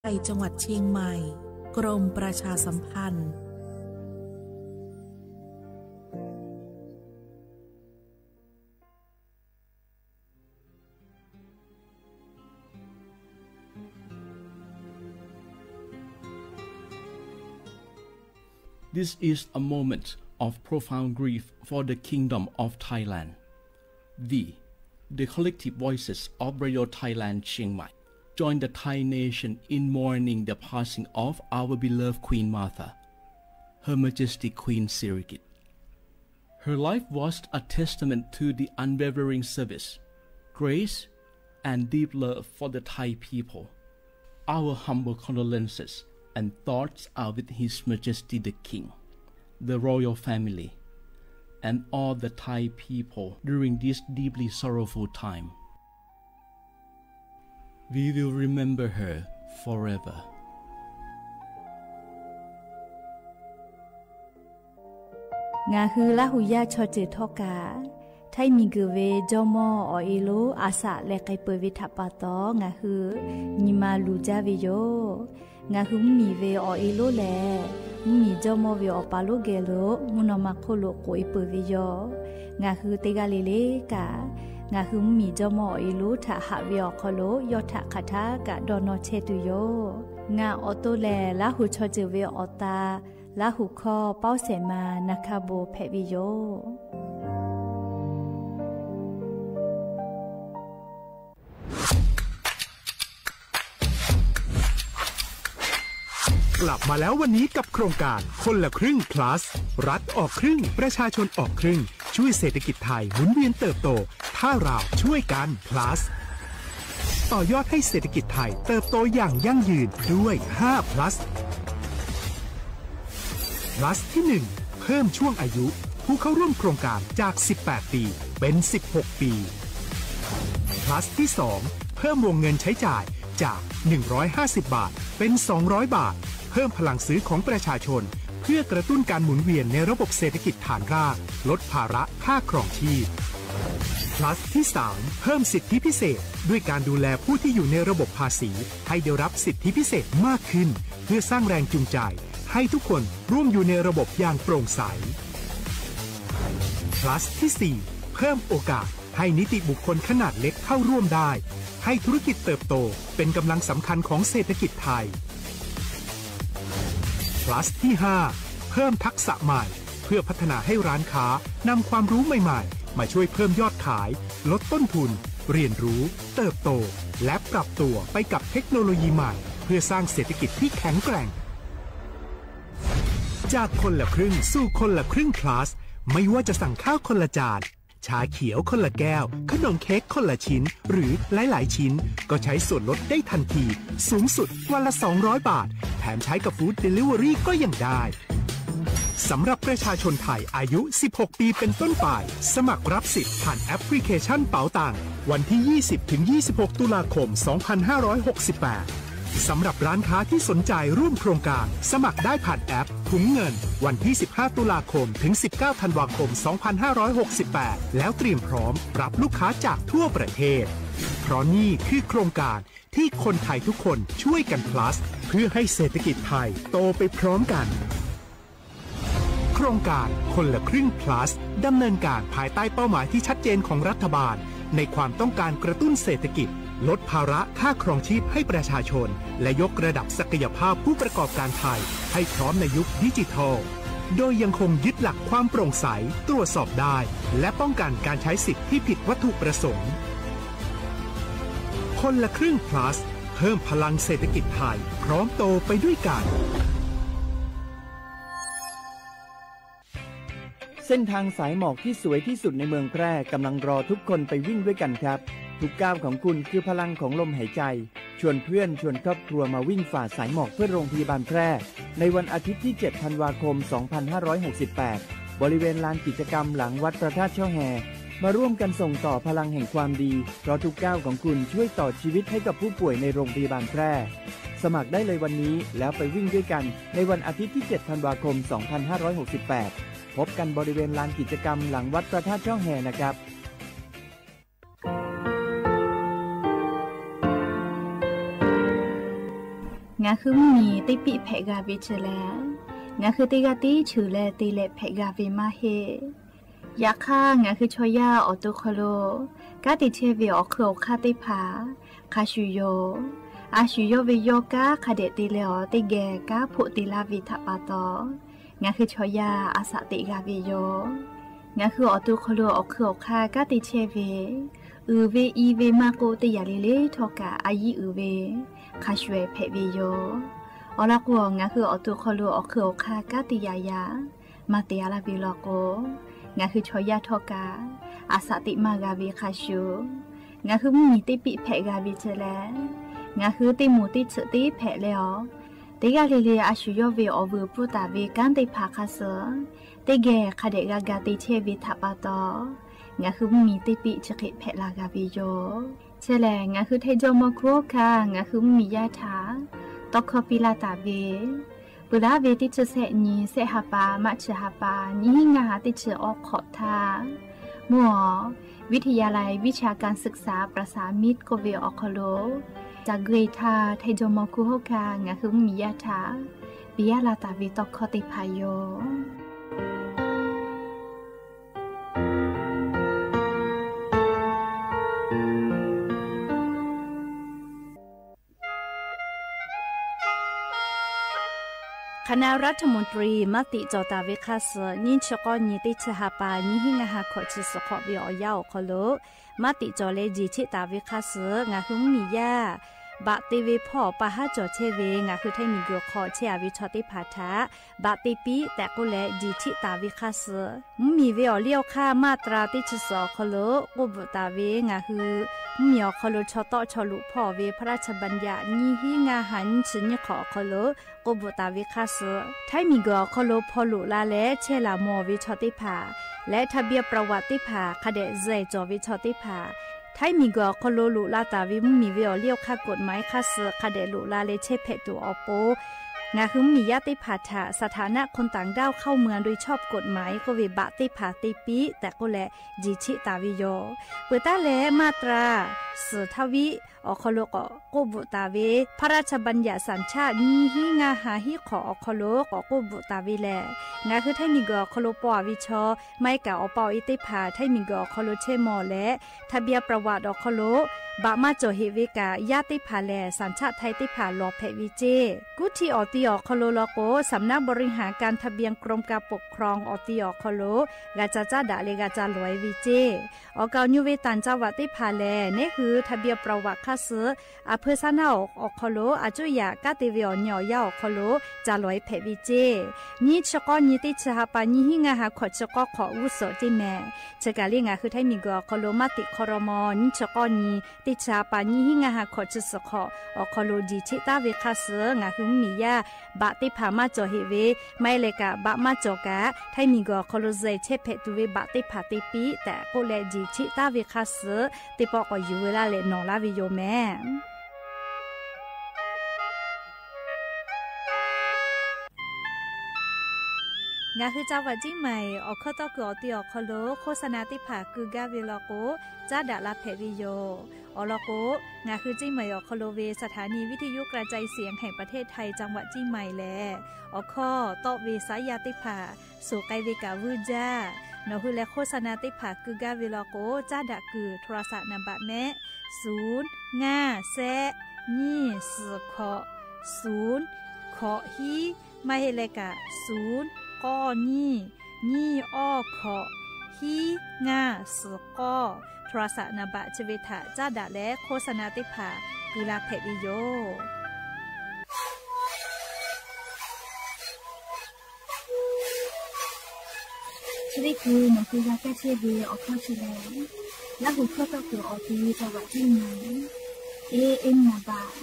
ในจังหวัดเชียงใหม่ กรมประชาสัมพันธ์ This is a moment of profound grief for the Kingdom of Thailand. We, the collective voices of Radio Thailand Chiang Mai, join the Thai nation in mourning the passing of our beloved Queen Mother, Her Majesty Queen Sirikit. Her life was a testament to the unwavering service, grace, and deep love for the Thai people. Our humble condolences and thoughts are with His Majesty the King, the royal family, and all the Thai people during this deeply sorrowful time. We will remember her forever. Ngaˬ hui Laˇ huˍ yaˇ chaw ceuˬ htawˇ kaꞈ, htaiˇ miˬguiˬ ve jawˇmawˇ awˬ e lonˉ a shaꞈ leh k'ai peuˬ ve htaꞈ pa taw, ngaˬ hui nyi ma luˬ jaˇ ve yoˬ. Ngaˬ hui mvuhˇmiˬ ve awˬ e lonˉ lehˬ, mvuhˇmiˬ jawˇmawˇ ve awˬ pa lonˉ geh lo mvuhˇ naw ma hk'oˆ lo k'oꞈ e peuˬ ve yoˬ. Ngaˬ hui teˇ g'aˇ le le kaꞈ, ngaˬ hui mvuhˇmiˬ jawˇmawˇ awˬ e lonˉ htaꞈ haꞈ ve awˬ hk'aw lo yawˇ htaꞈ hk'aˬ htaˇ kaꞈ dawˇ nawˇ chehˇ tuˬ yoˬ. Ngaˬ awˬ to lehˬ, Laˇ huˍ chaw ceuˬ ve awˬ ta, Laˇ huˍ hkawˇ pawˇ shehˍ ma na hkaˇ bon hpehꞈ ve yoˬ. กลับมาแล้ววันนี้กับโครงการคนละครึ่ง plus รัฐออกครึ่ง ประชาชนออกครึ่ง ช่วยเศรษฐกิจไทยหมุนเวียนเติบโต ถ้าเราช่วยกัน plus ต่อยอดให้เศรษฐกิจไทยเติบโตอย่างยั่งยืนด้วย ห้า plus plus ที่ หนึ่ง เพิ่มช่วงอายุผู้เข้าร่วมโครงการจาก สิบแปด ปี เป็น สิบหก ปี plus ที่ สอง เพิ่มวงเงินใช้จ่ายจาก หนึ่งร้อยห้าสิบ บาท เป็น สองร้อย บาท เพิ่มพลังซื้อของประชาชน เพื่อกระตุ้นการหมุนเวียนในระบบเศรษฐกิจฐานราก ลดภาระค่าครองชีพ plus ที่ สาม เพิ่มสิทธิพิเศษ ด้วยการดูแลผู้ที่อยู่ในระบบภาษี ให้ได้รับสิทธิพิเศษมากขึ้น เพื่อสร้างแรงจูงใจ ให้ทุกคนร่วมอยู่ในระบบอย่างโปร่งใส plus ที่ สี่ เพิ่มโอกาสให้นิติบุคคลขนาดเล็กเข้าร่วมได้ ให้ธุรกิจเติบโตเป็นกำลังสำคัญของเศรษฐกิจไทย plus ที่ ห้า เพิ่มทักษะใหม่ เพื่อพัฒนาให้ร้านค้านำความรู้ใหม่ๆ มาช่วยเพิ่มยอดขาย ลดต้นทุน เรียนรู้ เติบโต และปรับตัวไปกับเทคโนโลยีใหม่ เพื่อสร้างเศรษฐกิจที่แข็งแกร่ง จากคนละครึ่งสู่คนละครึ่ง plus ไม่ว่าจะสั่งข้าวคนละจาน ชาเขียวคนละแก้ว ขนมเค้กคนละชิ้น หรือหลายๆ ชิ้น ก็ใช้ส่วนลดได้ทันที สูงสุดวันละ สองร้อย บาท แถมใช้กับ Food Delivery ก็ยังได้ สำหรับประชาชนไทยอายุ สิบหก ปีเป็นต้นไป สมัครรับสิทธิ์ผ่านแอปพลิเคชันเป๋าตัง วันที่ ยี่สิบ ถึง ยี่สิบหก ตุลาคม สองพันห้าร้อยหกสิบแปด สำหรับร้านค้าที่สนใจร่วมโครงการ สมัครได้ผ่านแอปถุงเงิน วันที่ สิบห้า ตุลาคม ถึง สิบเก้า ธันวาคม สองพันห้าร้อยหกสิบแปด แล้วเตรียมพร้อมรับลูกค้าจากทั่วประเทศ เพราะนี่คือโครงการที่คนไทยทุกคนช่วยกัน plus เพื่อให้เศรษฐกิจไทยโตไปพร้อมกัน โครงการคนละครึ่ง plus ดำเนินการภายใต้เป้าหมายที่ชัดเจนของรัฐบาล ในความต้องการกระตุ้นเศรษฐกิจ ลดภาระค่าครองชีพให้ประชาชน และยกระดับศักยภาพผู้ประกอบการไทย ให้พร้อมในยุคดิจิทัล โดยยังคงยึดหลักความโปร่งใส ตรวจสอบได้ และป้องกันการใช้สิทธิ์ที่ผิดวัตถุประสงค์ คนละครึ่ง plus เพิ่มพลังเศรษฐกิจไทย พร้อมโตไปด้วยกัน เส้นทางสายหมอกที่สวยที่สุดในเมืองแพร่กำลังรอทุกคนไปวิ่งด้วยกันครับ ทุกก้าวของคุณคือพลังของลมหายใจ ชวนเพื่อนชวนครอบครัวมาวิ่งฝ่าสายหมอกเพื่อโรงพยาบาลแพร่ ในวันอาทิตย์ที่ เจ็ด ธันวาคม สองพันห้าร้อยหกสิบแปด บริเวณลานกิจกรรมหลังวัดพระธาตุช่อแฮ มาร่วมกันส่งต่อพลังแห่งความดี เพราะทุกก้าวของคุณช่วยต่อชีวิตให้กับผู้ป่วยในโรงพยาบาลแพร่ สมัครได้เลยวันนี้แล้วไปวิ่งด้วยกันในวันอาทิตย์ที่ เจ็ด ธันวาคม สองพันห้าร้อยหกสิบแปด พบกันบริเวณลานกิจกรรมหลังวัดพระธาตุช่อแฮนะครับ ก Ngaˬ hui mvuhˇmiˬ teˇ piˆ hpehꞈ g'a ve chi lehˬ, ngaˬ hui teˇ g'aˇ tiˉ cheuˬ leh te leh hpehꞈ g'a ve maˇ heˆ. Yaꞈ hk'aˇ, ngaˬ hui chaw yaˇ awˬ to hk'aw lo kanˉ te chehˇ ve awˬ hk'eun awˬ hk'aˇ teˇ hpaˍ hk'a shuˍ yoˬ. A shu yawˇ ve yawˇ kanˉ hk'a dehꞈ te leh awˬ teˇ geh kanˉ hpoˆ te laˇ ve htaꞈ pa taw, ngaˬ hui chaw yaˇ a shaꞈ teꞈ g'a ve yoˬ. Ngaˬ hui awˬ to hk'aw lo awˬ hk'eun awˬ hk'aˇ kanˉ te chehˇ ve, uiˍ ve i ve maˇ k'oˆ, teˇ yanˇ le le htawˇ kaꞈ a yiˉ uiˍ ve hk'a shuˍ hpehꞈ ve yoˬ. Awˬ lawn k'o, ngaˬ hui awˬ to hk'aw lo awˬ hk'eun awˬ hk'aˇ kanˉ te yaꞈ yaꞈ maˇ te a laˇ ve law k'o, ngaˬ hui chaw yaˇ htawˇ kaꞈ a shaꞈ teꞈ maˇ g'a ve hk'a shuˍ, ngaˬ hui mvuhˇmiˬ teˇ piˆ hpehꞈ g'a ve chi lehˬ, ngaˬ hui teˇ moˍ teˇ tsuhꞈ teˇ hpehꞈ leh awˬ, teˇ g'aˇ le le a shu yawˇ ve awˬ vuiˬ pfuhˇ taˍ ve kanˉ teˇ hpaˍ hk'a shuˍ, teˇ geh hk'a dehꞈ g'a ga te chehˇ ve htaꞈ pa taw, ngaˬ hui mvuhˇmiˬ teˇ piˆ chi hk'e hpehꞈ la g'a ve yoˬ. Chi lehˬ, ngaˬ hui Htaiˇ jawˇmawˇ hkunˉ hawˉ hkanˇ ngaˬ hui mvuhˇmiˬ yaˇ htaꞈ tawˇ hkawˇ piˇ laˇ taˍ ve, peuˬ laˇ ve teˇ chi sehˆ nyi, sehˆ ha pa, maˇ chi ha pa, nyiˇ hinˉ ngaˇ ha teˇ chi awˇ hk'awꞈ htaˇ, mvuhˇ awˬ วิทยาลัยวิชาการศึกษาประสามิตร k'oˆ ve awˬ hk'aw lo ca gui htaˇ, Htaiˇ jawˇmawˇ hkunˉ hawˉ hkanˇ ngaˬ hui mvuhˇmiˬ yaˇ htaꞈ piˇ laˇ taˍ ve tawˇ hkawˇ teˇ hpaˍ yoˬ. คณะรัฐมนตรี maˇ tiꞈ cawˬ taˍ ve hk'a shuˍ, nyiˇ chi k'awˇ nyi teˇ chi ha pa nyiˇ hinˉ ngaˇ ha hkawꞈ chi suhˍ hk'awꞈ ve awˬ yanˇ awˬ hk'aw lo maˇ tiꞈ cawˬ leh jeˬ cheˆ taˍ ve hk'a shuˍ, ngaˬ hui mvuhˇmiˬ yaˇ baꞈ te ve hpawˇ pa haˉ cawˬ chehˇ ve ngaˬ hui Htaiˇ miˬguiˬ hk'aw chehˇ a ve chaw teˇ hpaˍ htaꞈ baꞈ te piˇ tehꞈ k'oˆ leh jeˬ cheˆ taˍ ve hk'a shuˍ, mvuhˇmiˬ ve awˬ liˇ awˬ hk'aˇ มาตรา teˇ chi suhˍ awˬ hk'aw lo k'oˆ bvuhꞈ taˍ ve ngaˬ hui mvuhˇmiˬ awˬ hk'aw lo chaw tawˆ chaw loꞈ hpawˇ ve พระราชบัญญัติ nyiˇ hinˉ ngaˇ ha nyiˇ chi nyiˇ hk'awꞈ awˬ hk'aw lo k'oˆ bvuhꞈ taˍ ve hk'a shuˍ, Htaiˇ miˬguiˬ awˬ hk'aw lo hpaw loꞈ la leh chehˇ laˬ mawˬ ve chaw teˇ hpaˍ leh ทะเบียนประวัติ teˇ hpaˍ hk'a dehꞈ zuhꞈ cawˬ ve chaw teˇ hpaˍ, Htaiˇ miˬguiˬ awˬ hk'aw lo loꞈ la taˍ ve mvuhˇmiˬ ve awˬ liˇ awˬ hk'aˇ กฎหมาย hk'a shuˍ hk'a dehꞈ loꞈ la leh chehˇ hpehꞈ tuˬ awˬ pon, ngaˬ hui mvuhˇmiˬ yaˇ teˇ hpaˍ htaꞈ สถานะคนต่างด้าวเข้าเมืองโดยชอบกฎหมาย k'oˆ ve baꞈ teˇ hpaˍ te piˇ tehꞈ k'oˆ leh jeˬ cheˆ taˍ ve yoˬ. Peuˬ taˉ leh มาตรา suhˍ htaˇ viˉ awˬ hk'aw lo k'awꞈ k'oˆ bvuhꞈ taˍ ve พระราชบัญญัติสัญชาติ nyiˇ hinˉ ngaˇ ha hiˉ hk'awꞈ awˬ hk'aw lo k'awꞈ k'oˆ bvuhꞈ taˍ ve lehˬ, ngaˬ hui Htaiˇ miˬguiˬ awˬ hk'aw lo paw a ve chaw maˇ heˆ kaꞈ awˬ pa awˬ e teˇ hpaˍ Htaiˇ miˬguiˬ awˬ hk'aw lo chehˇ mawˬ leh ทะเบียนประวัติ awˬ hk'aw lo baꞈ maˇ cawˬ heꞈ ve kaꞈ, yaˇ teˇ hpaˍ lehˬ สัญชาติไทย teˇ hpaˍ lawˬ hpehꞈ ve ceˇ. กุฏิ awˬ ti awˬ hk'aw lo law k'o, สำนักบริหารการทะเบียนกรมการปกครอง awˬ ti awˬ hk'aw lo g'a ca caˇ daꞈ leh g'a ca lawˬ e ve ceˇ. Awˬ kaˍ awˬ nyu ve ต่างจังหวัด teˇ hpaˍ lehˬ, neˉ hui ทะเบียนประวัติ hk'a shuˍ, a hpeu saˉ naˉ awˬ hk'aw lo a cuˇ yaꞈ kanˉ te ve awˬ nyi awˬ yanˇ awˬ hk'aw lo ca lawˬ e hpehꞈ ve ceˇ. Nyiˇ chi k'awˇ nyi teˇ chi ha pa nyiˇ hinˉ ngaˇ ha hkawꞈ chi k'awˇ hk'awꞈ g'uˇ suhˍ ceˇ mehˍ. Chi kaˬ le ngaˬ hui Htaiˇ miˬguiˬ awˬ hk'aw lo maˇ tiꞈ hk'aw raw maw, nyiˇ chi k'awˇ nyi teˇ chi ha pa nyiˇ hinˉ ngaˇ ha hkawꞈ chi suhˍ hk'awꞈ awˬ hk'aw lo jeˬ cheˆ taˍ ve hk'a shuˍ, ngaˬ hui mvuhˇmiˬ yaˇ baꞈ teˇ hpaˍ maˇ cawˬ heꞈ ve, maˇ heˆ leh kaꞈ baꞈ maˇ cawˬ kaꞈ Htaiˇ miˬguiˬ awˬ hk'aw lo zuhꞈ chehˇ hpehꞈ tuˬ ve baꞈ teˇ hpaˍ te piˇ tehꞈ k'oˆ leh jeˬ cheˆ taˍ ve hk'a shuˍ, teˇ pawˆ k'awꞈ yuˬ veu laˇ leh nawˬ laˇ ve yoˬ mehˍ. Ngaˬ hui จังหวัดเชียงใหม่ awˬ hkawˇ tawˇ kuiˬ awˬ ti awˬ hk'aw lo โฆษณา teˇ hpaˍ keu gaˇ ve law k'o, caˉ daꞈ la hpehꞈ ve yoˬ. Awˬ lawn k'o, ngaˬ hui เชียงใหม่ awˬ hk'aw lo ve สถานีวิทยุกระจายเสียงแห่งประเทศไทย จังหวัดเชียงใหม่ lehˬ, awˬ hkawˇ tawˆ ve saˉ yaˇ teˇ hpaˍ suhˍ k'ai ve kaꞈ vuiˇ jaˇ. Nawˬ hui leh โฆษณา teˇ hpaˍ keu gaˇ ve law k'o, caˉ daꞈ kuiˬ โทรศัพท์ นามบัตร mehˆ, suˍ, ngaˇ, sehˆ, nyiˇ, suhˍ, hkawꞈ, suˍ, hkawꞈ hiˉ, maˇ heˆ leh kaꞈ suˍ, k'awˇ nyiˇ, nyiˇ awˇ hkawꞈ, hiˉ ngaˇ suhˍ k'awˇ, โทรศัพท์ นามบัตร chi ve htaꞈ caˉ daꞈ leh โฆษณา teˇ hpaˍ keu la hpehꞈ ve yoˬ. Chi teˇ hkui nawˬ hui g'a kaˇ chehˇ ve awˬ hkawˇ chi lehˬ, Laˇ huˍ hkawˇ tawˇ kuiˬ awˬ ti จังหวัดเชียงใหม่ A M นามบัตร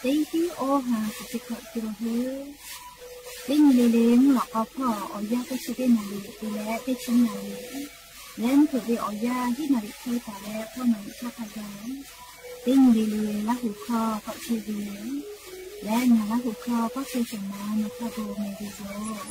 teˇ hiˉ awˇ ha suhˍ chi hkawꞈ te la hui. Teˇ nyi le le mvuhˇ lawꞈ k'aw hpawˇ awˬ yanˇ teˇ chi teˇ naˍ riˍ te leh teˇ chi naˍ riˍ, leh mvuhˇ hpeuꞈ ve awˬ yanˇ hiˉ naˍ riˍ hk'e taˍ leh hpawˇ naˍ riˍ htaˇ hk'a gaˬ, teˇ nyi le le Laˇ huˍ hkawˇ k'awꞈ chehˇ ve, leh ngaˬ Laˇ huˍ hkawˇ k'awꞈ chehˇ shawˍ ma nawˬ hk'a gu meh ve yoˬ.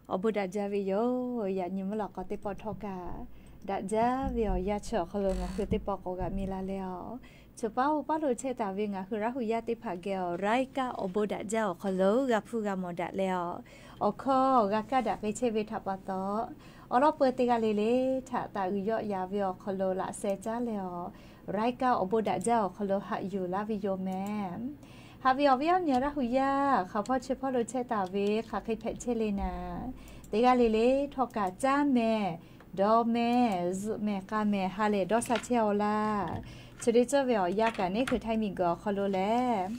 Awˬ bon daꞈ jaˇ ve yoˬ. Yaꞈ nyi mvuhˇ lawꞈ k'aw teˇ pawˆ htawˇ kaꞈ, daꞈ jaˇ ve awˬ yanˇ chi awˬ hk'aw lo ngaˬ hui teˇ pawˆ k'awꞈ g'a mi la leh a, choˬ paˉ oˇ paˉ lo chehˇ taˍ ve ngaˬ hui Laˇ hu yaˇ teˇ hpaˍ geh awˬ รายการ awˬ bon daꞈ jaˇ awˬ hk'aw lo g'a hpuˇ g'a mawˬ daꞈ leh a, awˬ hkawˇ g'a kaˇ daꞈ k'ai chehˇ ve htaꞈ pa taw, awˬ lawn peu teˇ g'aˇ le le htaꞈ taˍ uiˍ yawˆ yaˍ ve awˬ hk'aw lo laꞈ sheh caˉ leh a, รายการ awˬ bon daꞈ jaˇ awˬ hk'aw lo haꞈ yuˬ laˇ ve yoˬ mehˍ. Haꞈ ve awˬ viˉ awˬ nyi Laˇ hu yaˇ hk'aˬ hpawˇ chi hpawˇ lo chehˇ taˍ ve hk'aˬ hk'e hpehꞈ chehˇ le naˍ, teˇ g'aˇ le le htawˇ kaꞈ caˇ mehˍ, dawˬ mehˍ, zuhꞈ mehˍ, k'a mehˍ ha lehˬ dawˇ sha chehˇ-aw laˇ. Chi teˇ ceuˬ ve awˬ yanˇ kaꞈ neˇ hui Htaiˇ miˬguiˬ awˬ hk'aw lo lehˬ,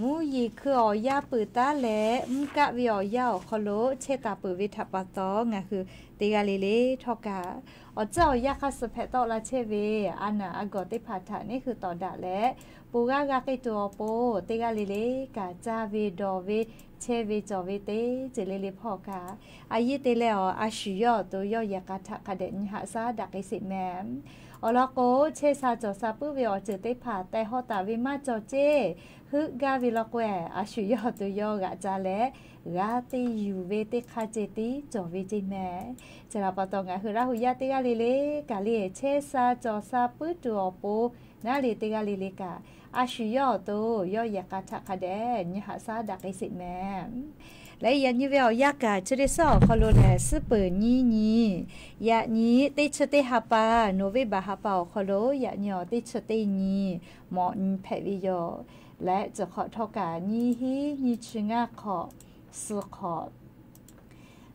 mvuhˇ yeˬ hkui awˬ yanˇ peuˬ taˉ leh mvuhˇ kaˆ ve awˬ yanˇ awˬ hk'aw lo chehˇ taˍ peuˬ ve htaꞈ pa taw, ngaˬ hui teˇ g'aˇ le le htawˇ kaꞈ awˬ tcuhˉ awˬ yanˇ hk'aˇ suh hpehꞈ tawˆ la chehˇ ve a naˬ a gawˬ teˇ hpaˍ htaꞈ neˇ hui tawˍ daꞈ leh, ponˬ g'aˇ g'a k'ai tuˬ awˬ pon teˇ g'aˇ le le kaꞈ caˇ ve dawˬ ve chehˇ ve cawˬ ve teˇ ceuˬ le le hpawˇ kaꞈ, a yiˇ te leh awˬ a shu yawˇ awˬ to yawˇ yehˬ k'a htaꞈ hk'a dehꞈ nyi haꞈ shaˉ daꞈ k'ai sheˍ mehˍ. Awˬ lawn k'o, chehˇ sha cawˬ sha puiˉ ve awˬ ceuˬ teˇ hpaˍ tehˬ hawˇ taˍ ve maˇ cawˬ ceˇ, heuˆ gaˇ ve law k'o-eh, a shu yawˇ awˬ to yawˇ g'aꞈ ca leh g'a te yuˬ ve teˇ hk'aˇ ceh tiˉ cawˬ ve ceˇ mehˍ. Chi htaꞈ pa taw ngaˬ hui Laˇ hu yaˇ teˇ g'aˇ le le kaꞈ le chehˇ sha cawˬ sha puiˉ tuˬ awˬ pon naˉ le teˇ g'aˇ le le kaꞈ, a shu yawˇ awˬ to yawˇ yehˬ k'a htaꞈ hk'a dehꞈ nyi haꞈ shaˉ daꞈ k'ai sheˍ mehˍ. Leh yaꞈ nyi ve awˬ yanˇ kaꞈ chi teˇ suhˉ awˬ hk'aw lo lehˬ, suhˉ peuˬ nyiˇ nyi, yaꞈ nyi teˇ chi teˇ ha pa, November ha pa awˬ hk'aw lo yaꞈ nyi awˬ teˇ chi teˇ nyi mawꞈ nyi hpehꞈ ve yoˬ. Leh cawˬ hk'awꞈ htawˇ kaꞈ nyiˇ hinˉ nyiˇ chi ngaˇ hk'awꞈ, suh hk'awꞈ.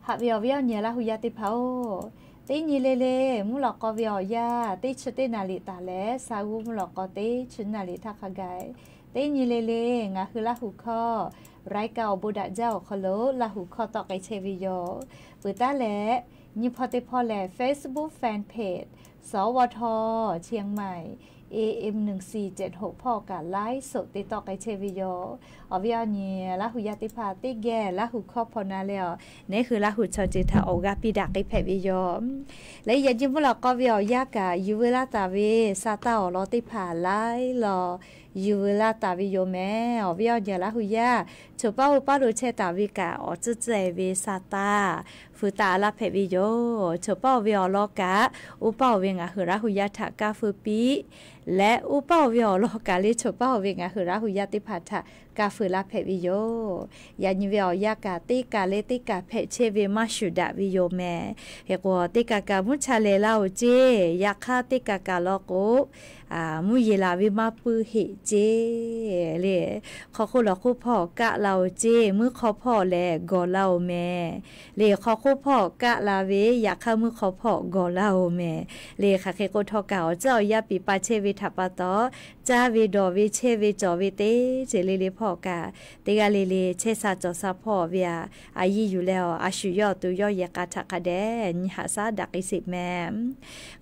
Haꞈ ve awˬ viˉ awˬ nyi Laˇ hu yaˇ teˇ hpaˍ-oˬ, teˇ nyi le le mvuhˇ lawꞈ k'aw ve awˬ yanˇ teˇ chi teˇ naˍ riˍ taˍ leh, sha g'uˇ mvuhˇ lawꞈ k'aw teˇ chi naˍ riˍ htaˇ hk'a gaˬ, teˇ nyi le le ngaˬ hui Laˇ hu hkawˇ รายการ awˬ bon daꞈ jaˇ awˬ hk'aw lo Laˇ hu hkawˇ tawˆ k'ai chehˇ ve yoˬ. Peuˬ taˉ leh, nyi hpawˇ teˇ hpawˇ lehˬ Facebook fan page สวท เชียงใหม่ เอเอ็ม หนึ่งสี่เจ็ดหก hpawˇ kaꞈ ไลฟ์สด te tawˆ k'ai chehˇ ve yoˬ. Awˬ viˉ awˬ nyi Laˇ hu yaˇ teˇ hpaˍ teˇ geh Laˇ hu hkawˇ hpaw na leh a, neˇ hui Laˇ hu chaw ceuˬ htaꞈ awˬ g'aˇ piˇ daꞈ k'ai hpehꞈ ve yoˬ. Leh yaꞈ nyi mvuhˇ lawꞈ k'aw ve awˬ yanˇ kaꞈ yuˬ veu laˇ taˍ ve sa taˇ awˬ lawn teˇ hpaˍ laiˉ law yuˬ veu laˇ taˍ ve yoˬ mehˍ. Awˬ viˉ awˬ nyi Laˇ hu yaˇ, choˬ paˉ oˇ paˉ lo chehˇ taˍ ve kaꞈ awˬ tcuhˉ tcuhˉ-e ve sa taˇ feu taˍ laˇ hpehꞈ ve yoˬ. Choˬ paˉ-oˬ ve awˬ lawn kaꞈ, oˇ paˉ-oˬ ve ngaˬ hui Laˇ hu yaˇ htaꞈ kaˇ feu piˇ leh, oˇ paˉ-oˬ ve awˬ lawn kaꞈ le choˬ paˉ-oˬ ve ngaˬ hui Laˇ hu yaˇ teˇ hpaˍ htaꞈ kaˇ feu laˇ hpehꞈ ve yoˬ. Yaꞈ nyi ve awˬ yanˇ kaꞈ teˇ kaˬ leh teˇ kaˬ hpehꞈ chehˇ ve maˇ shuˍ daꞈ ve yoˬ mehˍ. Hk'e k'o, teˇ kaˬ kaꞈ mvuhˇ cha lehˬ laˇ-oˬ ceˇ. Yaꞈ hk'aˇ teˇ kaˬ kaˬ law k'o, mvuhˇ yeˬ laˬ ve maˇ puiˉ heˆ ceˇ le. Hk'aw hk'oˆ lawˬ hk'oˆ hpawˇ kaˆ la-oˬ ceˇ, mvuhˇ hk'aw hpawˇ lehˬ gawˬ la-oˬ mehˍ. Le hk'aw hk'oˆ hpawˇ kaˆ la ve, yaꞈ hk'aˇ mvuhˇ hk'aw hpawˇ gawˬ la-oˬ mehˍ. Le hk'aˬ hk'e k'o htawˇ kaꞈ awˬ ceuˬ awˬ yanˇ piˍ pa chehˇ ve htaꞈ pa taw, caˇ ve dawˬ ve chehˇ ve cawˬ ve teˇ ceuˬ le le hpawˇ kaꞈ, teˇ g'aˇ le le chehˇ sha cawˬ sha hpawˇ ve a, a yiˇ yuˬ leh a, a shu yawˇ awˬ to yawˇ yehˬ k'a htaꞈ hk'a dehꞈ nyi haꞈ shaˉ daꞈ k'ai sheˍ mehˍ.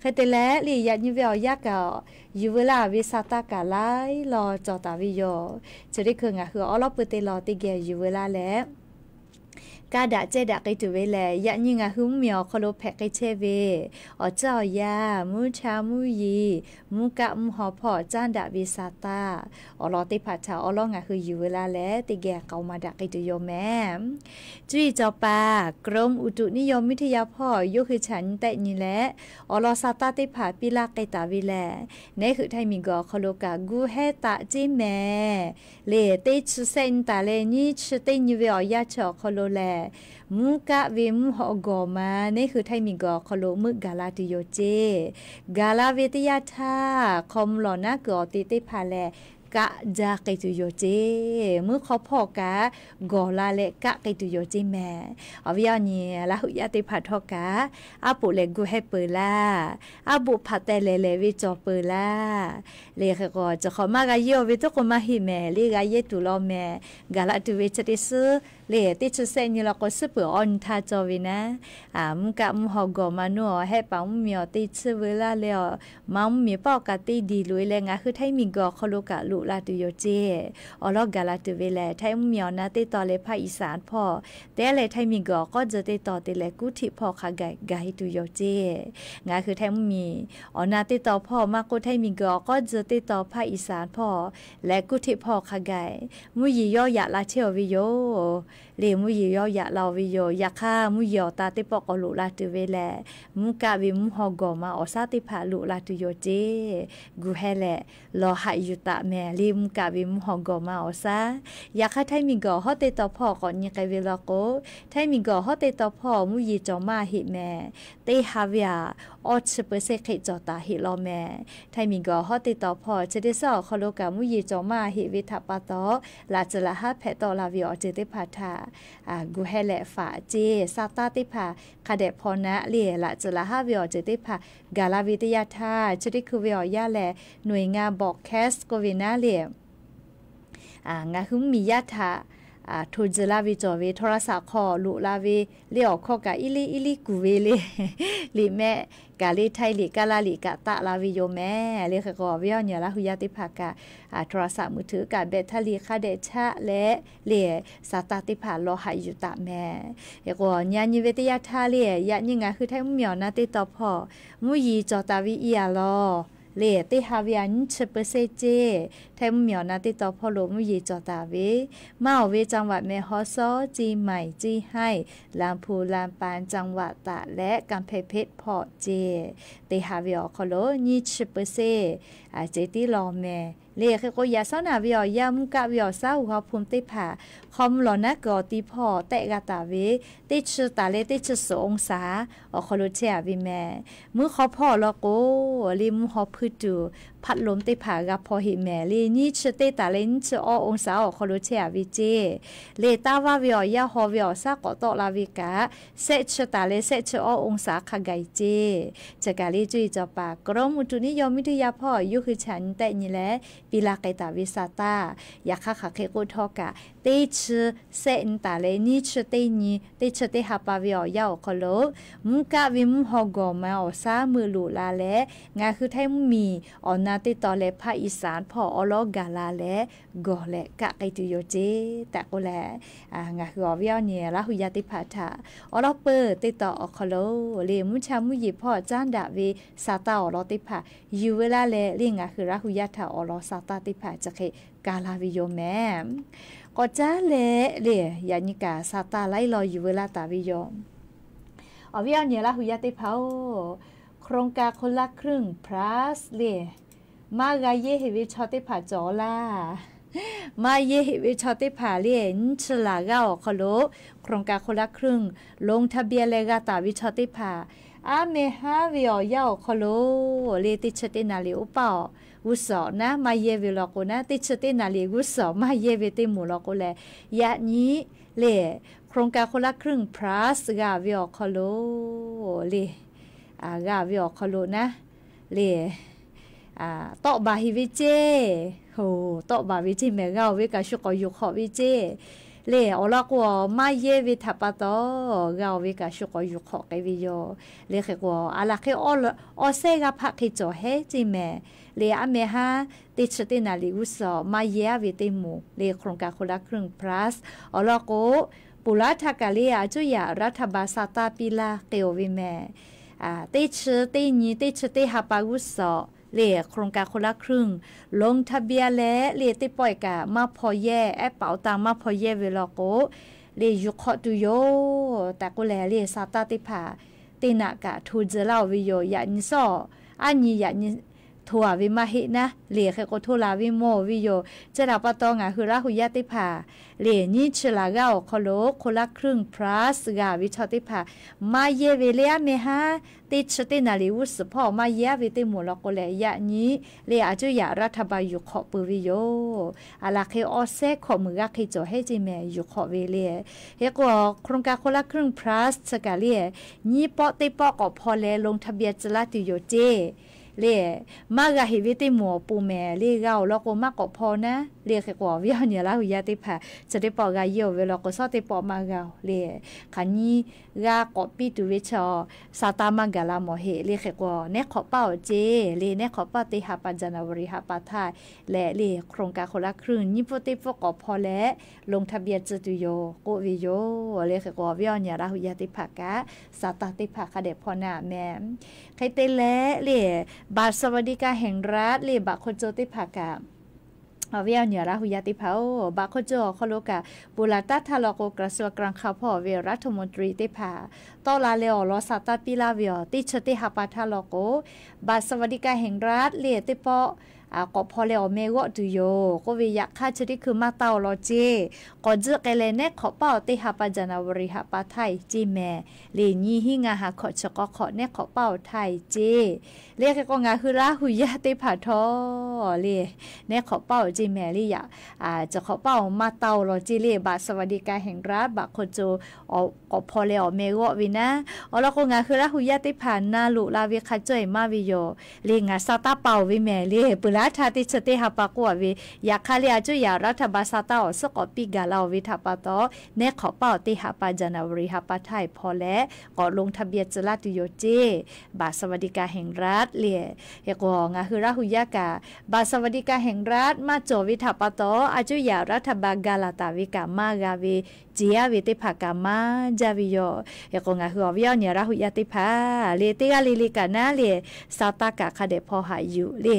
Hk'e te leh, le yaꞈ nyi ve awˬ yanˇ kaꞈ, yuˬ veu laˇ ve sa taˇ kaꞈ laiˉ law cawˬ taˍ ve yoˬ. Chi teˇ hkui ngaˬ hui awˉ lawˉ pui teˇ law teˇ geh yuˬ veu laˇ leh, kaˇ daꞈ cehˇ daꞈ k'ai tuˬ ve lehˬ, yaꞈ nyi ngaˬ hui mvuhˇmiˬ awˬ hk'aw lo hpehꞈ k'ai chehˇ ve awˬ ceuˬ awˬ yanˇ, mvuhˇ cha mvuhˇ yeˬ, mvuhˇ kaˆ mvuhˇ haw hpawˇ caˉ daꞈ ve sa taˇ awˬ lawn teˇ hpaˍ htaꞈ awˉ lawˉ ngaˬ hui yuˬ veu laˇ leh teˇ geh k'aoˍ maˍ daꞈ k'ai tuˬ yoˬ mehˍ. Cuˇ yiˍ cawˬ paˍ กรมอุตุนิยมวิทยา hpawˇ yawˇ hui chaꞈ nyi tehˆ nyi leh, awˬ lawn sa taˇ teˇ hpaˍ piˇ laˇ k'ai taˍ ve lehˬ, neˇ hui Htaiˇ miˬguiˬ awˬ hk'aw lo kaꞈ gu hehˉ taˆ ceˇ mehˍ. Le teˇ chi sehˆ nyi taˍ leh nyiˇ chi teˇ nyi ve awˬ yanˇ chi awˬ hk'aw lo lehˬ, mvuhˇ kaˆ ve mvuhˇ haw gawˬ ma neˇ hui Htaiˇ miˬguiˬ awˬ hk'aw lo meuˆ gaˬ la tuˬ yoˬ ceˇ. Gaˬ la ve teˇ yanˇ htaˇ, hk'aw mvuh lawˬ naˉ kuiˬ awˬ te teˇ hpaˍ lehˬ, kaˆ jaˇ k'ai tuˬ yoˬ ceˇ. Mvuhˇ hk'aw hpawˇ kaꞈ gawˬ la leh kaˆ k'ai tuˬ yoˬ ceˇ mehˍ. Awˬ viˉ awˬ nyi Laˇ hu yaˇ teˇ hpaˍ htawˇ kaꞈ, aˉ poꞈ lehˬ gu hehˉ peuˬ laˇ. Aˉ poꞈ hpaꞈ teh lehˬ lehˬ ve cawˬ peuˬ laˇ. Le hk'e k'o, cawˬ hk'awꞈ maˇ g'a yehˇ-o ve toˉ k'o maˇ heˆ mehˍ. Le g'a yehˇ tuˬ law mehˍ. Gaˬ la tuˬ ve chi teˇ suhˉ le teˇ chi sehˆ nyi law k'o, suhˉ peuˬ awˬ nyi htaˇ cawˬ ve naˉ, mvuhˇ kaˆ mvuhˇ haw gawˬ ma nuˇ awˬ hehˆ paˍ mvuhˇmiˬ awˬ te tsuhˇ veu laˇ leh awˬ, ma mvuhˇmiˬ paˆ awˬ kaꞈ te diˬ loꞈ-e leh ngaˬ hui Htaiˇ miˬguiˬ awˬ hk'aw lo kaꞈ loꞈ la tuˬ yoˬ ceˇ. Awˬ lawn gaˬ la tuˬ ve lehˬ, ไทย mvuhˇmiˬ awˬ na teˇ tawn leh ภาคอีสาน hpawˇ te leh ไทย miˬguiˬ awˬ k'awˇ tcuh teˇ tawn te leh กรุงเทพ hpawˇ hk'a gaˬ gaˬ heˆ tuˬ yoˬ ceˇ. Ngaˬ hui ไทย mvuhˇmiˬ awˬ na teˇ tawn hpawˇ maˇ k'oˆ, ไทย miˬguiˬ awˬ k'awˇ tcuh teˇ tawn ภาคอีสาน hpawˇ leh กรุงเทพ hpawˇ hk'a gaˬ mvuhˇ yeˬ yawˇ yaꞈ la chehˇ-oˬ ve yoˬ. Lehˬ mvuhˇ yeˬ yawˇ yaꞈ la-oˬ ve yoˬ. Yaꞈ hk'aˇ mvuhˇ yeˬ awˬ ta teˇ pawˆ k'awꞈ loꞈ la tuˬ ve lehˬ, mvuhˇ kaˆ ve mvuhˇ haw gawˬ ma awˬ shaˉ teˇ hpaˍ loꞈ la tuˬ yoˬ ceˇ. Gu heh leh lawˬ haꞈ yuˬ taˍ mehˍ le, mvuhˇ kaˆ ve mvuhˇ haw gawˬ ma awˬ shaˉ. Yaꞈ hk'aˇ ไทย miˬguiˬ awˬ hawˉ teˇ tawn hpawˇ k'awꞈ nyi k'ai ve law k'o, ไทย miˬguiˬ awˬ hawˉ teˇ tawn hpawˇ mvuhˇ yeˬ cawˬ maˇ heˆ mehˍ. Teˇ ha ve aꞈ awˇ chi เปอร์เซ็นต์ hk'e cawˬ taˍ heˆ law mehˍ. ไทย miˬguiˬ awˬ hawˉ teˇ tawn hpawˇ chi teˇ suhˉ awˬ hk'aw lo kaꞈ mvuhˇ yeˬ cawˬ maˇ heˆ ve htaꞈ pa taw, laꞈ tcuh laꞈ haˉ hpehꞈ tawˆ la ve awˬ ceuˬ teˇ hpaˍ htaꞈ gu heh leh faꞈ ceˇ. Sa taˇ teˇ hpaˍ hk'a dehꞈ hpaw naˆ le, laꞈ tcuh laꞈ haˉ ve awˬ ceuˬ teˇ hpaˍ gaˬ la ve teˇ yanˇ htaˇ, chi teˇ hkui ve awˬ yanˇ lehˬ, หน่วยงาน บอกแคส k'oˆ ve naˉ le, ngaˬ hui mvuhˇmiˬ yaˇ htaꞈ hto tzuhˬ la ve cawˬ ve โทรศัพท์ hk'aw loꞈ la ve le, awˬ hkawˇ kaꞈ iˉ liˇ iˉ liˇ kuˬ ve le, liꞈ mehˆ kaꞈ le, Htaiˇ liꞈ, Kaˇlaˇ liꞈ kaꞈ taˆ la ve yoˬ mehˍ. Le hk'e k'o, awˬ viˉ awˬ nyi Laˇ hu yaˇ teˇ hpaˍ kaꞈ โทรศัพท์มือถือ kaꞈ แบตเตอรี่ hk'a dehꞈ chaˆ leh le, sa taˇ teˇ hpaˍ lawˬ haꞈ yuˬ taˍ mehˍ. Hk'e k'o, nyi a nyi ve teˇ yanˇ htaˇ le, yaꞈ nyi ngaˬ hui ไทย mvuhˇmiˬ awˬ na teˇ tawn hpawˇ mvuhˇ yeˬ cawˬ taˍ ve i a law le, teˇ ha ve aꞈ nyiˇ chi เปอร์เซ็นต์ ceˇ. ไทย mvuhˇmiˬ awˬ na teˇ tawn hpawˇ lo mvuhˇ yeˬ cawˬ taˍ ve maˇ awˬ ve จังหวัดแม่ฮ่องสอน เชียงใหม่ เชียงราย ลำพูน ลำปาง จังหวัดตาก leh กำแพงเพชร hpawˇ ceˇ. Teˇ ha ve awˬ hk'aw lo nyiˇ chi เปอร์เซ็นต์ ceˇ tiˉ law mehˍ. Le hk'e k'o, yaꞈ shawˉ naꞈ ve awˬ yanˇ mvuhˇ kaˆ ve awˬ shaˉ uiˍ haw hpu teˇ hpaˍ hk'aw mvuh lawˬ naˉ kuiˬ awˬ ti hpawˇ tehˆ g'a taˍ ve, teˇ chi taˍ leh teˇ chi suhˍ องศา awˬ hk'aw lo chehˇ a ve mehˍ. Mvuhˇ hk'aw hpawˇ awˬ lawn k'o, le mvuhˇ haw hpuiˇ tuˬ พัดลม teˇ hpaˍ g'a hpaw heˆ mehˍ. Le nyiˇ chi teˇ taˍ leh nyiˇ chi awˇ องศา awˬ hk'aw lo chehˇ a ve ceˇ. Le taˇ vaˇ ve awˬ yanˇ haw ve awˬ shaˉ k'awꞈ tawˆ la ve kaꞈ, shehˆ chi taˍ leh shehˆ chi awˇ องศา hk'a gaˬ e ceˇ. Chi kaˬ le cuˇ yiˍ cawˬ paˍ กรมอุตุนิยมวิทยา hpawˇ yawˇ hui chaꞈ nyi tehˆ nyi leh piˇ laˇ k'ai taˍ ve sa taˇ. Yaꞈ hk'aˇ hk'aˬ hk'e k'oˆ htawˇ kaꞈ, teˇ chi shehˆ nyi taˍ leh nyiˇ chi teˇ nyi, teˇ chi teˇ ha pa ve awˬ yanˇ awˬ hk'aw lo mvuhˇ kaˆ ve mvuhˇ haw gawˬ ma awˬ shaˉ meuˇ loꞈ la leh, ngaˬ hui ไทย mvuhˇmiˬ awˬ na teˇ tawn leh ภาคอีสาน hpawˇ awˉ lawˉ gaˬ la leh gawˬ leh kaˆ k'ai tuˬ yoˬ ceˇ tehꞈ k'oˆ leh, ngaˬ hui awˬ viˉ awˬ nyi Laˇ hu yaˇ teˇ hpaˍ htaꞈ awˉ lawˉ peuˬ teˇ tawn awˬ hk'aw lo le, mvuhˇ cha mvuhˇ yeˬ hpawˇ caˉ daꞈ ve sa taˇ awˬ lawn teˇ hpaˍ yuˬ ve laˇ leh le, ngaˬ hui Laˇ hu yaˇ htaꞈ awˬ lawn sa taˇ teˇ hpaˍ chi hk'e ka la ve yoˬ mehˍ. K'awꞈ caˉ leh le, yaꞈ nyi kaꞈ sa taˇ laiˉ law yuˬ ve laˇ taˍ ve yoˬ. Awˬ viˉ awˬ nyi Laˇ hu yaˇ teˇ hpaˍ-oˬ, โครงการคนละครึ่ง plus le maˇ g'a yehˇ heˆ ve chaw teˇ hpaˍ cawˬ laˇ. Maˇ yehˇ heˆ ve chaw teˇ hpaˍ le, nyiˇ chi laˬ g'aˇ awˬ hk'aw lo โครงการคนละครึ่ง ลงทะเบียน leh g'a taˍ ve chaw teˇ hpaˍ, aˉ meh haˉ ve awˬ yanˇ awˬ hk'aw lo le, teˇ chi teˇ naˍ riˍ oˇ paˆ awˬ g'uˇ suhˍ naˉ maˇ yehˇ ve law k'o naˉ, teˇ chi teˇ naˍ riˍ g'uˇ suhˍ maˇ yehˇ ve teˇ moˍ law k'o lehˬ, yaꞈ nyi le โครงการคนละครึ่ง plus g'a ve awˬ hk'aw lo le, g'a ve awˬ hk'aw lo naˉ le, tawˆ baˬ heˆ ve ceˇ. Tawˆ baˬ ve ceˇ mehˍ, g'a-oˬ ve kaꞈ shu k'awꞈ yuˬ hk'awꞈ ve ceˇ. Le awˬ lawn k'o, maˇ yehˇ ve htaꞈ pa taw g'a-oˬ ve kaꞈ shu k'awꞈ yuˬ hk'awꞈ k'ai ve yoˬ. Le hk'e k'o, a laˬ hk'e awˬ sehˉ g'a hpaˆ hk'e cawˬ heˉ ceˇ mehˍ. Le aˉ meh haˉ teˇ chi teˇ naˍ riˍ g'uˇ suhˍ maˇ yehˇ ve teˇ moˍ le โครงการคนละครึ่ง plus awˬ lawn k'o, ponˬ laˉ htaˇ kaꞈ le, a cuˇ yaꞈ รัฐบาล sa taˇ piˇ laˇ k'e-oˬ ve mehˍ. Teˇ chi teˇ nyi, teˇ chi teˇ ha pa g'uˇ suhˍ le โครงการคนละครึ่ง ลงทะเบียน leh le teˇ pawˆ-e kaꞈ maˇ hpaw yehˇ, ehˉ paˍ awˬ tan maˇ hpaw yehˇ ve law k'o, le yuˬ hk'awꞈ tuˬ yoˬ tehꞈ k'oˆ leh le sa taˇ teˇ hpaˍ teˇ naꞈ kaꞈ hto tcuh laˇ-oˬ ve yoˬ. Yaꞈ nyi suhˉ, aˉ nyi yaꞈ nyi hto-a ve maˇ heˆ naˉ, le hk'e k'o hto laˬ ve mawˬ-oˬ ve yoˬ. Chi htaꞈ pa taw ngaˬ hui Laˇ hu yaˇ teˇ hpaˍ le nyiˇ chi laˬ g'aˇ awˬ hk'aw lo คนละครึ่ง plus g'a ve chaw teˇ hpaˍ maˇ yehˇ ve le aˉ meh haˉ teˇ chi teˇ naˍ riˍ g'uˇ suhˍ hpawˇ maˇ yehˇ ve teˇ moˍ law k'o lehˬ, yaꞈ nyi le a cuˇ yaꞈ รัฐบาล yuˬ hk'awꞈ peuˬ ve yoˬ. A laˬ hk'e awˬ sehˉ hkawꞈ muiˬ g'aˇ hk'e cawˬ heˉ ceˇ mehˍ, yuˬ hk'awꞈ ve le. Hk'e k'o, โครงการคนละครึ่ง plus chi kaꞈ le, nyiˇ pawˆ teˇ pawˆ k'awꞈ hpaw leh ลงทะเบียน tcuh laˇ tuˬ yoˬ ceˇ. le, maˇ g'a heꞈ ve teˇ moˍ awˬ pon mehˍ le, g'a-oˬ lawn k'o maˇ k'awꞈ hpaw naˉ le. Hk'e k'o, awˬ viˉ awˬ nyi Laˇ hu yaˇ teˇ hpaˍ chi teˇ pawˆ g'a yehˇ-oˬ ve lawn k'o, shawˉ teˇ pawˆ maˇ g'a-oˬ le. Hk'aˬ nyi g'a k'awꞈ piˇ tuˬ ve chi awˬ, Saˍtanˍ maˇ gaˬ la mawˬ heˆ le. Hk'e k'o, nehˉ hk'awꞈ paˇ-oˬ ceˇ le. Nehˉ hk'awꞈ paˇ teˇ ha pa January ha pa htaˇ leh le, โครงการคนละครึ่ง nyiˇ pfuhˇ teˇ pfuhˇ k'awꞈ hpaw leh ลงทะเบียน tcuh tuˬ yoˬ k'oˆ ve yoˬ le. Hk'e k'o, awˬ viˉ awˬ nyi Laˇ hu yaˇ teˇ hpaˍ kaꞈ Saˍtanˍ teˇ hpaˍ hk'a dehꞈ hpaw naˉ mehˍ. Hk'e te leh le, baꞈ สวัสดิการแห่งรัฐ le, baꞈ hk'oˆ co teˇ hpaˍ kaꞈ, awˬ viˉ awˬ nyi Laˇ hu yaˇ teˇ hpaˍ-oˬ, baꞈ hk'oˆ co awˬ hk'aw lo kaꞈ, ponˬ laˬ taˇ htaˇ law k'o กระทรวงการคลัง hpawˇ ve รัฐมนตรี teˇ hpaˍ tawˆ la leh awˬ lawn Saˍtanˍ piˇ laˇ ve awˬ, teˇ chi teˇ ha pa htaˇ law k'o, baꞈ สวัสดิการแห่งรัฐ le teˇ pawˆ k'awꞈ hpaw leh awˬ meh g'awˆ tuˬ yoˬ k'oˆ ve, yaꞈ hk'aˇ chi teˇ hkui maˇ taˇ-oˬ lawn ceˇ. K'awꞈ tcuhˆ k'ai leh nehˉ hk'awꞈ paˇ-oˬ teˇ ha pa January ha pa htaˇ-e ceˇ mehˍ le. Nyiˇ hinˉ ngaˇ ha hkawꞈ chi k'awˇ hk'awꞈ nehˉ hk'awꞈ paˇ-oˬ htaˇ-e ceˇ le. Hk'e k'o, ngaˬ hui Laˇ hu yaˇ teˇ hpaˍ htawˇ le, nehˉ hk'awꞈ paˇ-oˬ ceˇ mehˍ le. Yaꞈ, chi hk'awꞈ paˇ-oˬ maˇ taˇ-oˬ lawn ceˇ le. Baꞈ สวัสดิการแห่งรัฐ baꞈ hk'oˆ co k'awꞈ hpaw leh awˬ meh g'awˆ ve naˉ. Awˬ lawn k'o, ngaˬ hui Laˇ hu yaˇ teˇ hpaˍ na loꞈ la ve hk'a cawˇ-e maˇ ve yoˬ le. Ngaˬ Saˍtanˍ pa-oˬ ve mehˍ le. Peuˬ laˇ htaˇ teˇ chi teˇ ha pa k'oˆ-a ve, yaꞈ hk'aˇ le, a cuˇ yaꞈ รัฐบาล Saˍtanˍ awˬ suhˉ k'awꞈ piˇ gaˬ la-oˬ ve htaꞈ pa taw, nehˉ hk'awꞈ paˇ-oˬ teˇ ha pa January ha pa htaˇ-e hpaw leh k'awꞈ ลงทะเบียน tcuh laˇ tuˬ yoˬ ceˇ. Baꞈ สวัสดิการแห่งรัฐ le. Hk'e k'o, ngaˬ hui Laˇ hu yaˇ kaꞈ baꞈ สวัสดิการแห่งรัฐ maˇ cawˬ ve htaꞈ pa taw, a cuˇ yaꞈ รัฐบาล ga laˬ taˍ ve kaꞈ maˇ g'a ve, ceˬ-a ve teˇ hpaˍ kaꞈ maˇ jaˇ ve yoˬ. Hk'e k'o, ngaˬ hui awˬ viˉ awˬ nyi Laˇ hu yaˇ teˇ hpaˍ le, teˇ g'aˇ le le kaꞈ naˉ le, Saˍtanˍ kaꞈ hk'a dehꞈ hpaw haꞈ yuˬ le.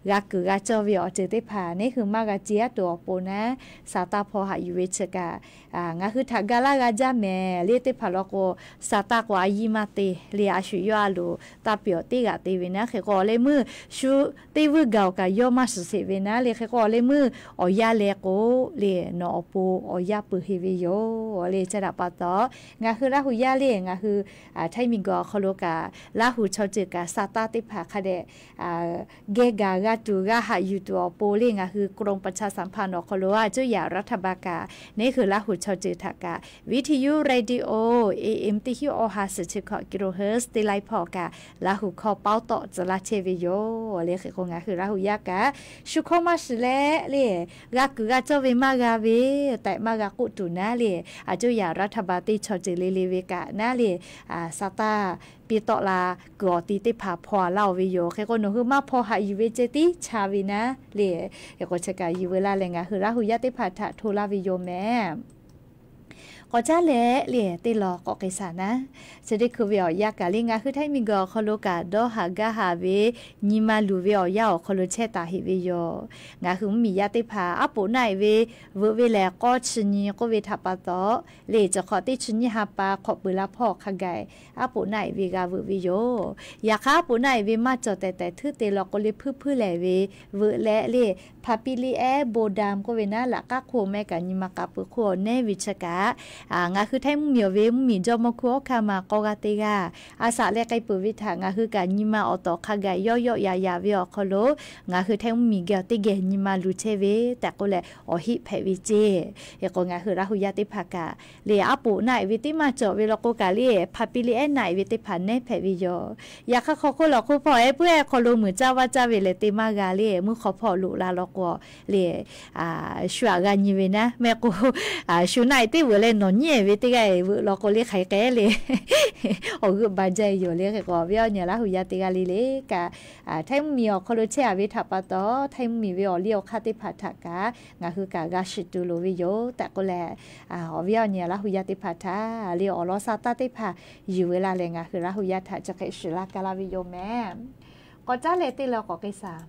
G'a kuiˬ g'a cawˇ ve awˬ ceuˬ teˇ hpaˍ neˉ hui maˇ g'a ceˬ-a tuˬ awˬ pon naˉ, Saˍtanˍ hpaw haꞈ yuˬ ve chi kaꞈ ngaˬ hui htaꞈ ga laˇ g'a jaˇ mehˍ le. Teˇ hpaˍ law k'o, Saˍtanˍ k'o a yiˇ maˇ te le, a shu yawˇ a loˍ taˇ piˇ-awˬ teˇ g'aꞈ te ve naˉ. Hk'e k'o, awˬ leh meuˇ shu teˇ vuiˇ gaˬ-oˬ kaꞈ yawˇ maˇ shiˍ sheˍ ve naˉ le. Hk'e k'o, awˬ leh meuˇ awˬ yanˇ leh k'o le, nawˬ awˬ pon awˬ yanˇ peuˬ heˍ ve yoˬ le. Chi htaꞈ pa taw, ngaˬ hui Laˇ hu yaˇ le, ngaˬ hui htaiˇ miˬguiˬ awˬ hk'aw lo kaꞈ Laˇ hu chaw ceuˬ kaꞈ Saˍtanˍ teˇ hpaˍ hk'a dehꞈ geh gaˬ g'a tuˬ g'a haꞈ yuˬ tuˬ awˬ pon le, ngaˬ hui กรมประชาสัมพันธ์ awˬ hk'aw lo a cuˇ yaꞈ รัฐบาล kaꞈ neˉ hui Laˇ hu chaw ceuˬ htaꞈ kaꞈ วิทยุเรดิโอ เอเอ็ม teˇ hinˉ awˬ ha suhˍ chi hkawꞈ กิโลเฮิรตซ์ teˇ laiˉ hpawˇ kaꞈ Laˇ hu hkawˇ เป้าหมาย tcuh laˇ chehˇ ve yoˬ le. Hk'e k'o, ngaˬ hui Laˇ hu yaˇ kaꞈ shu hkawˇ maˇ shiˍ leh le, g'a kuiˬ g'a cawˇ ve maˇ g'a ve tehꞈ maˇ g'a k'oˆ tuˬ naˉ le, a cuˇ yaꞈ รัฐบาล teˇ chaw ceuˬ le le ve kaꞈ naˉ le, Saˍtanˍ piˇ tawˆ la kuiˬ awˬ ti teˇ hpaˍ hpaw-a laˇ-oˬ ve yoˬ. Hk'e k'o, nawˬ hui maˇ hpaw haꞈ yuˬ ve ceh tiˉ cha ve naˉ le. Hk'e k'o, chi kaꞈ yuˬ veu laˇ leh ngaˬ hui Laˇ hu yaˇ teˇ hpaˍ htaꞈ hto laˇ ve yoˬ mehˍ. K'awꞈ caˉ leh le, teˇ lawn k'awꞈ k'ai shaˍ naˉ. Chi teˇ hkui ve awˬ yanˇ kaꞈ le, ngaˬ hui htaiˇ miˬguiˬ awˬ hk'aw lo kaꞈ dawˇ haˍ gaˇ haˍ ve nyi ma luˬ ve awˬ yanˇ awˬ hk'aw lo chehˇ taˍ heꞈ ve yoˬ. Ngaˬ hui mvuhˇmiˬ yaˇ teˇ hpaˍ aˉ poꞈ naˆ-e ve veuꞈ ve lehˬ k'awˇ chi nyi k'oˆ ve htaꞈ pa taw le, chi hk'awꞈ teˇ chi nyiˇ ha pa hk'awꞈ peuˬ la hpawˇ hk'a gaˬ aˉ poꞈ naˆ-e ve g'a veuꞈ ve yoˬ. Yaꞈ hk'aˇ, aˉ poꞈ naˆ-e ve maˇ cawˬ tehˬ tehˬ htuˉ te law k'o le, hpuiˇ hpuiˇ lehˬ ve veuꞈ leh le, พาปิริแอส โบดัม k'oˆ ve naˉ, laꞈ k'aˉ hk'oˆ mehˆ kaꞈ nyi ma k'a peuˬ hk'oˆ awˬ nehˉ ve chi kaꞈ, ngaˬ hui htaiˇ mvuhˇmiˬ awˬ ve mvuhˇmiˬ jawˇmawˇ hkui awˉ hkanˇ ma k'awˇ g'aˇ teˇ g'aˇ a shaꞈ leh k'ai peuˬ ve htaꞈ ngaˬ hui kaꞈ nyi ma awˬ tawˍ hk'a gaˬ yawˆ yawˆ yaꞈ yaꞈ ve awˬ hk'aw lo ngaˬ hui htaiˇ mvuhˇmiˬ geh awˬ teˇ geh nyi ma luˬ chehˇ ve tehꞈ k'oˆ leh awˬ heˆ hpehꞈ ve ceˇ. Hk'e k'o, ngaˬ hui Laˇ hu yaˇ teˇ hpaˍ kaꞈ le, aˉ poꞈ naˆ-e ve teˇ maˇ cawˬ ve law k'o kaꞈ le, พาปิริแอส naˆ-e ve teˇ hpaˍ nehˉ hpehꞈ ve yoˬ. Yaꞈ hk'aˇ, hk'aw hk'oˆ lawˬ hk'oˆ hpawˇ ehˉ puiˉ ehˉ hk'aw lo muiˬ caˇ vaˇ caˇ ve lehˬ te maˇ g'a le, mvuhˇ hk'aw hpawˇ loꞈ la law k'o le, shu aꞈ g'a nyi ve naˉ mehˆ k'o, shu naˆ-e teˇ veuꞈ leh nawˬ nyiˉ-e ve teˇ g'aˇ-e veuꞈ law k'o le hk'aiˬ k'ai le, awˬ g'euˆ ba jaˇ-e yoˬ le. Hk'e k'o, awˬ viˉ awˬ nyi Laˇ hu yaˇ teˇ g'aˇ le le kaꞈ, htaiˇ mvuhˇmiˬ awˬ hk'aw lo chehˇ-a ve htaꞈ pa taw, htaiˇ mvuhˇmiˬ ve awˬ liˇ awˬ hk'aˇ teˇ hpaˍ htaꞈ kaꞈ ngaˬ hui kaꞈ g'a shiˍ tuˬ loˍ ve yoˬ tehꞈ k'oˆ leh, awˬ viˉ awˬ nyi Laˇ hu yaˇ teˇ hpaˍ htaꞈ le awˬ lawn sa taˇ teˇ hpaˍ yuˬ ve laˇ leh ngaˬ hui Laˇ hu yaˇ htaꞈ chi hk'e shiˍ laˇ ka laˇ ve yoˬ mehˍ. K'awꞈ caˉ leh teˇ lawn k'awꞈ k'ai shaˍ.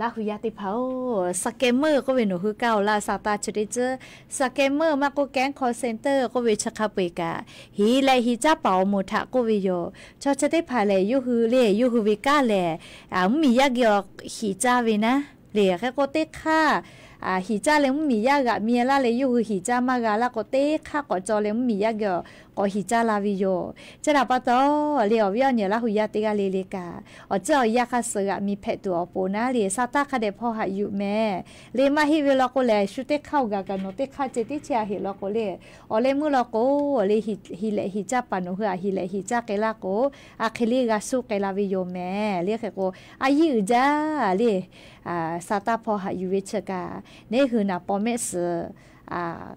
Laˇ hu yaˇ teˇ hpaˍ-oˬ, scammer k'oˆ ve nawˬ hui kaˇ-oˬ laˇ sa taˇ chi teˇ tcuhˉ, scammer maˇ k'oˆ, scam call center k'oˆ ve chi hk'a peu-eˬ kaꞈ, heˍ leh heˍ caˉ paˍ awˬ moˍ htaꞈ k'oˆ ve yoˬ. Chaw chi teˇ hpaˍ lehˬ, yawˇ hui le, yawˇ hui ve kanˉ lehˬ, mvuhˇmiˬ yaˇ geh awˬ hiˍ caˇ ve naˉ le. Hk'e k'o, teˇ hk'aˇ hiˍ caˇ leh mvuhˇmiˬ yaˇ g'aꞈ mi laˇ leh yawˇ hui hiˍ caˇ maˇ g'a laˇ k'o, teˇ hk'aˇ k'awꞈ caw leh mvuhˇmiˬ yaˇ geh k'awꞈ hiˍ caˇ la ve yoˬ. Chi htaꞈ pa taw, le awˬ viˉ awˬ nyi Laˇ huˍ yaˇ teˇ g'aˇ le le kaꞈ, awˬ ciˉ awˬ yanˇ hk'aˇ suh g'aꞈ mi hpehꞈ tuˬ awˬ pon naˉ le, sa taˇ hk'a dehꞈ hpaw haꞈ yuˬ mehˍ. Le maˇ heˆ ve law k'o lehˬ, shu teˇ hk'aˇ awˬ gaˬ kaꞈ nawˬ teˇ hk'aˇ ceh tiˉ chehˇ a heˆ law k'o le, awˬ leh meuˇ law k'o, le hiˍ lehꞈ hiˍ caˇ paˍ nawˬ hui aꞈ hiˍ lehꞈ hiˍ caˇ k'ai laˇ k'o, a hk'e le g'a suh k'ai la ve yoˬ mehˍ. Le hk'e k'o, a yiˉ uiˍ jaˇ le, sa taˇ hpaw haꞈ yuˬ ve chi kaꞈ, neˉ hui naˍ paw mehˆ suhˍ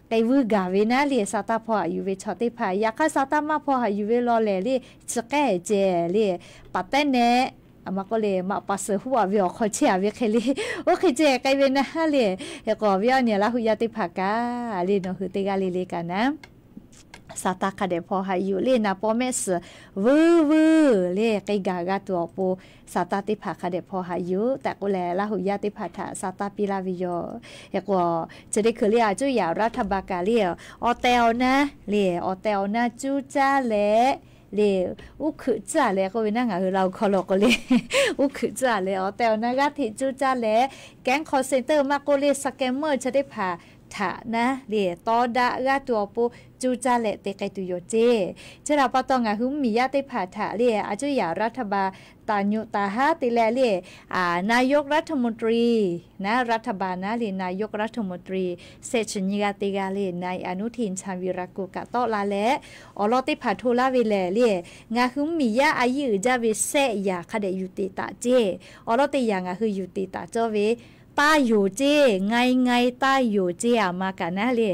k'ai vuiˇ gaˬ ve naˉ le, sa taˇ hpaw haꞈ yuˬ ve chaw teˇ hpaˍ. Yaꞈ hk'aˇ sa taˇ maˇ hpaw haꞈ yuˬ ve law lehˬ le, chi k'ehˉ ceh le, paˍ tehˉ nehˆ, a ma k'oˆ le, maꞈ paˍ suhˍ huˉ a ve awˬ hk'aw chehˇ a ve hk'e le, oˇ hk'e ceh k'ai ve naˉ le. Hk'e k'o awˬ viˉ awˬ nyi Laˇ huˍ yaˇ teˇ hpaˍ kaꞈ le, nawˬ hui teˇ g'aˇ le le kaꞈ naˉ sa taˇ hk'a dehꞈ hpaw haꞈ yuˬ le, naˍ paw mehˆ suhˍ vuiˇ vuiˇ le k'ai gaˬ g'a tuˬ awˬ pon, sa taˇ teˇ hpaˍ hk'a dehꞈ hpaw haꞈ yuˬ tehꞈ k'oˆ leh, Laˇ huˍ yaˇ teˇ hpaˍ htaꞈ sa taˇ piˇ laˇ ve yoˬ. Hk'e k'o, chi teˇ hkui le a cuˇ yaꞈ รัฐบาล kaꞈ le, awˬ tehˬ awˬ na le, awˬ tehˬ awˬ na cuˇ caˇ leh le, uˉ hkuiꞈ tcuhˉ a leh k'oˆ ve naˉ, ngaˬ hui Laˇ huˍ hkawˇ law k'o le, uˉ hkuiꞈ tcuhˉ a leh awˬ tehˬ awˬ na g'aˇ hteꞈ cuˇ caˇ leh, แก๊งคอลเซ็นเตอร์ maˇ k'oˆ le, scammer chi teˇ hpaˍ htaꞈ naˉ le, tawˇ daꞈ g'aˇ tuˬ awˬ pon cuˇ caˇ leh te k'ai tuˬ yoˬ ceˇ. Chi htaꞈ pa taw ngaˬ hui mvuhˇmiˬ yaˇ teˇ hpaˍ htaꞈ le, a cuˇ yaꞈ รัฐบาล taˍ nyoꞈ taˍ haˉ te leh le, นายกรัฐมนตรี naˉ รัฐบาล naˉ le, นายกรัฐมนตรี shehˆ chi nyiˇ g'aˇ teˇ g'aˇ le, นายอนุทิน ชาญวีรกูล kaꞈ tawˆ la leh, awˬ lawn teˇ hpaˍ hto laˇ ve lehˬ le, ngaˬ hui mvuhˇmiˬ yaˇ a yiˉ uiˍ jaˇ ve shehˆ yaꞈ hk'a dehꞈ yuˬ teꞈ taˍ ceˇ. Awˬ lawn teˇ yaꞈ ngaˬ hui yuˬ teꞈ taˍ cawˇ ve, taˇ yonˍ ceˇ, ง่ายๆ taˇ yonˍ ceˇ a ma kaꞈ naˉ le,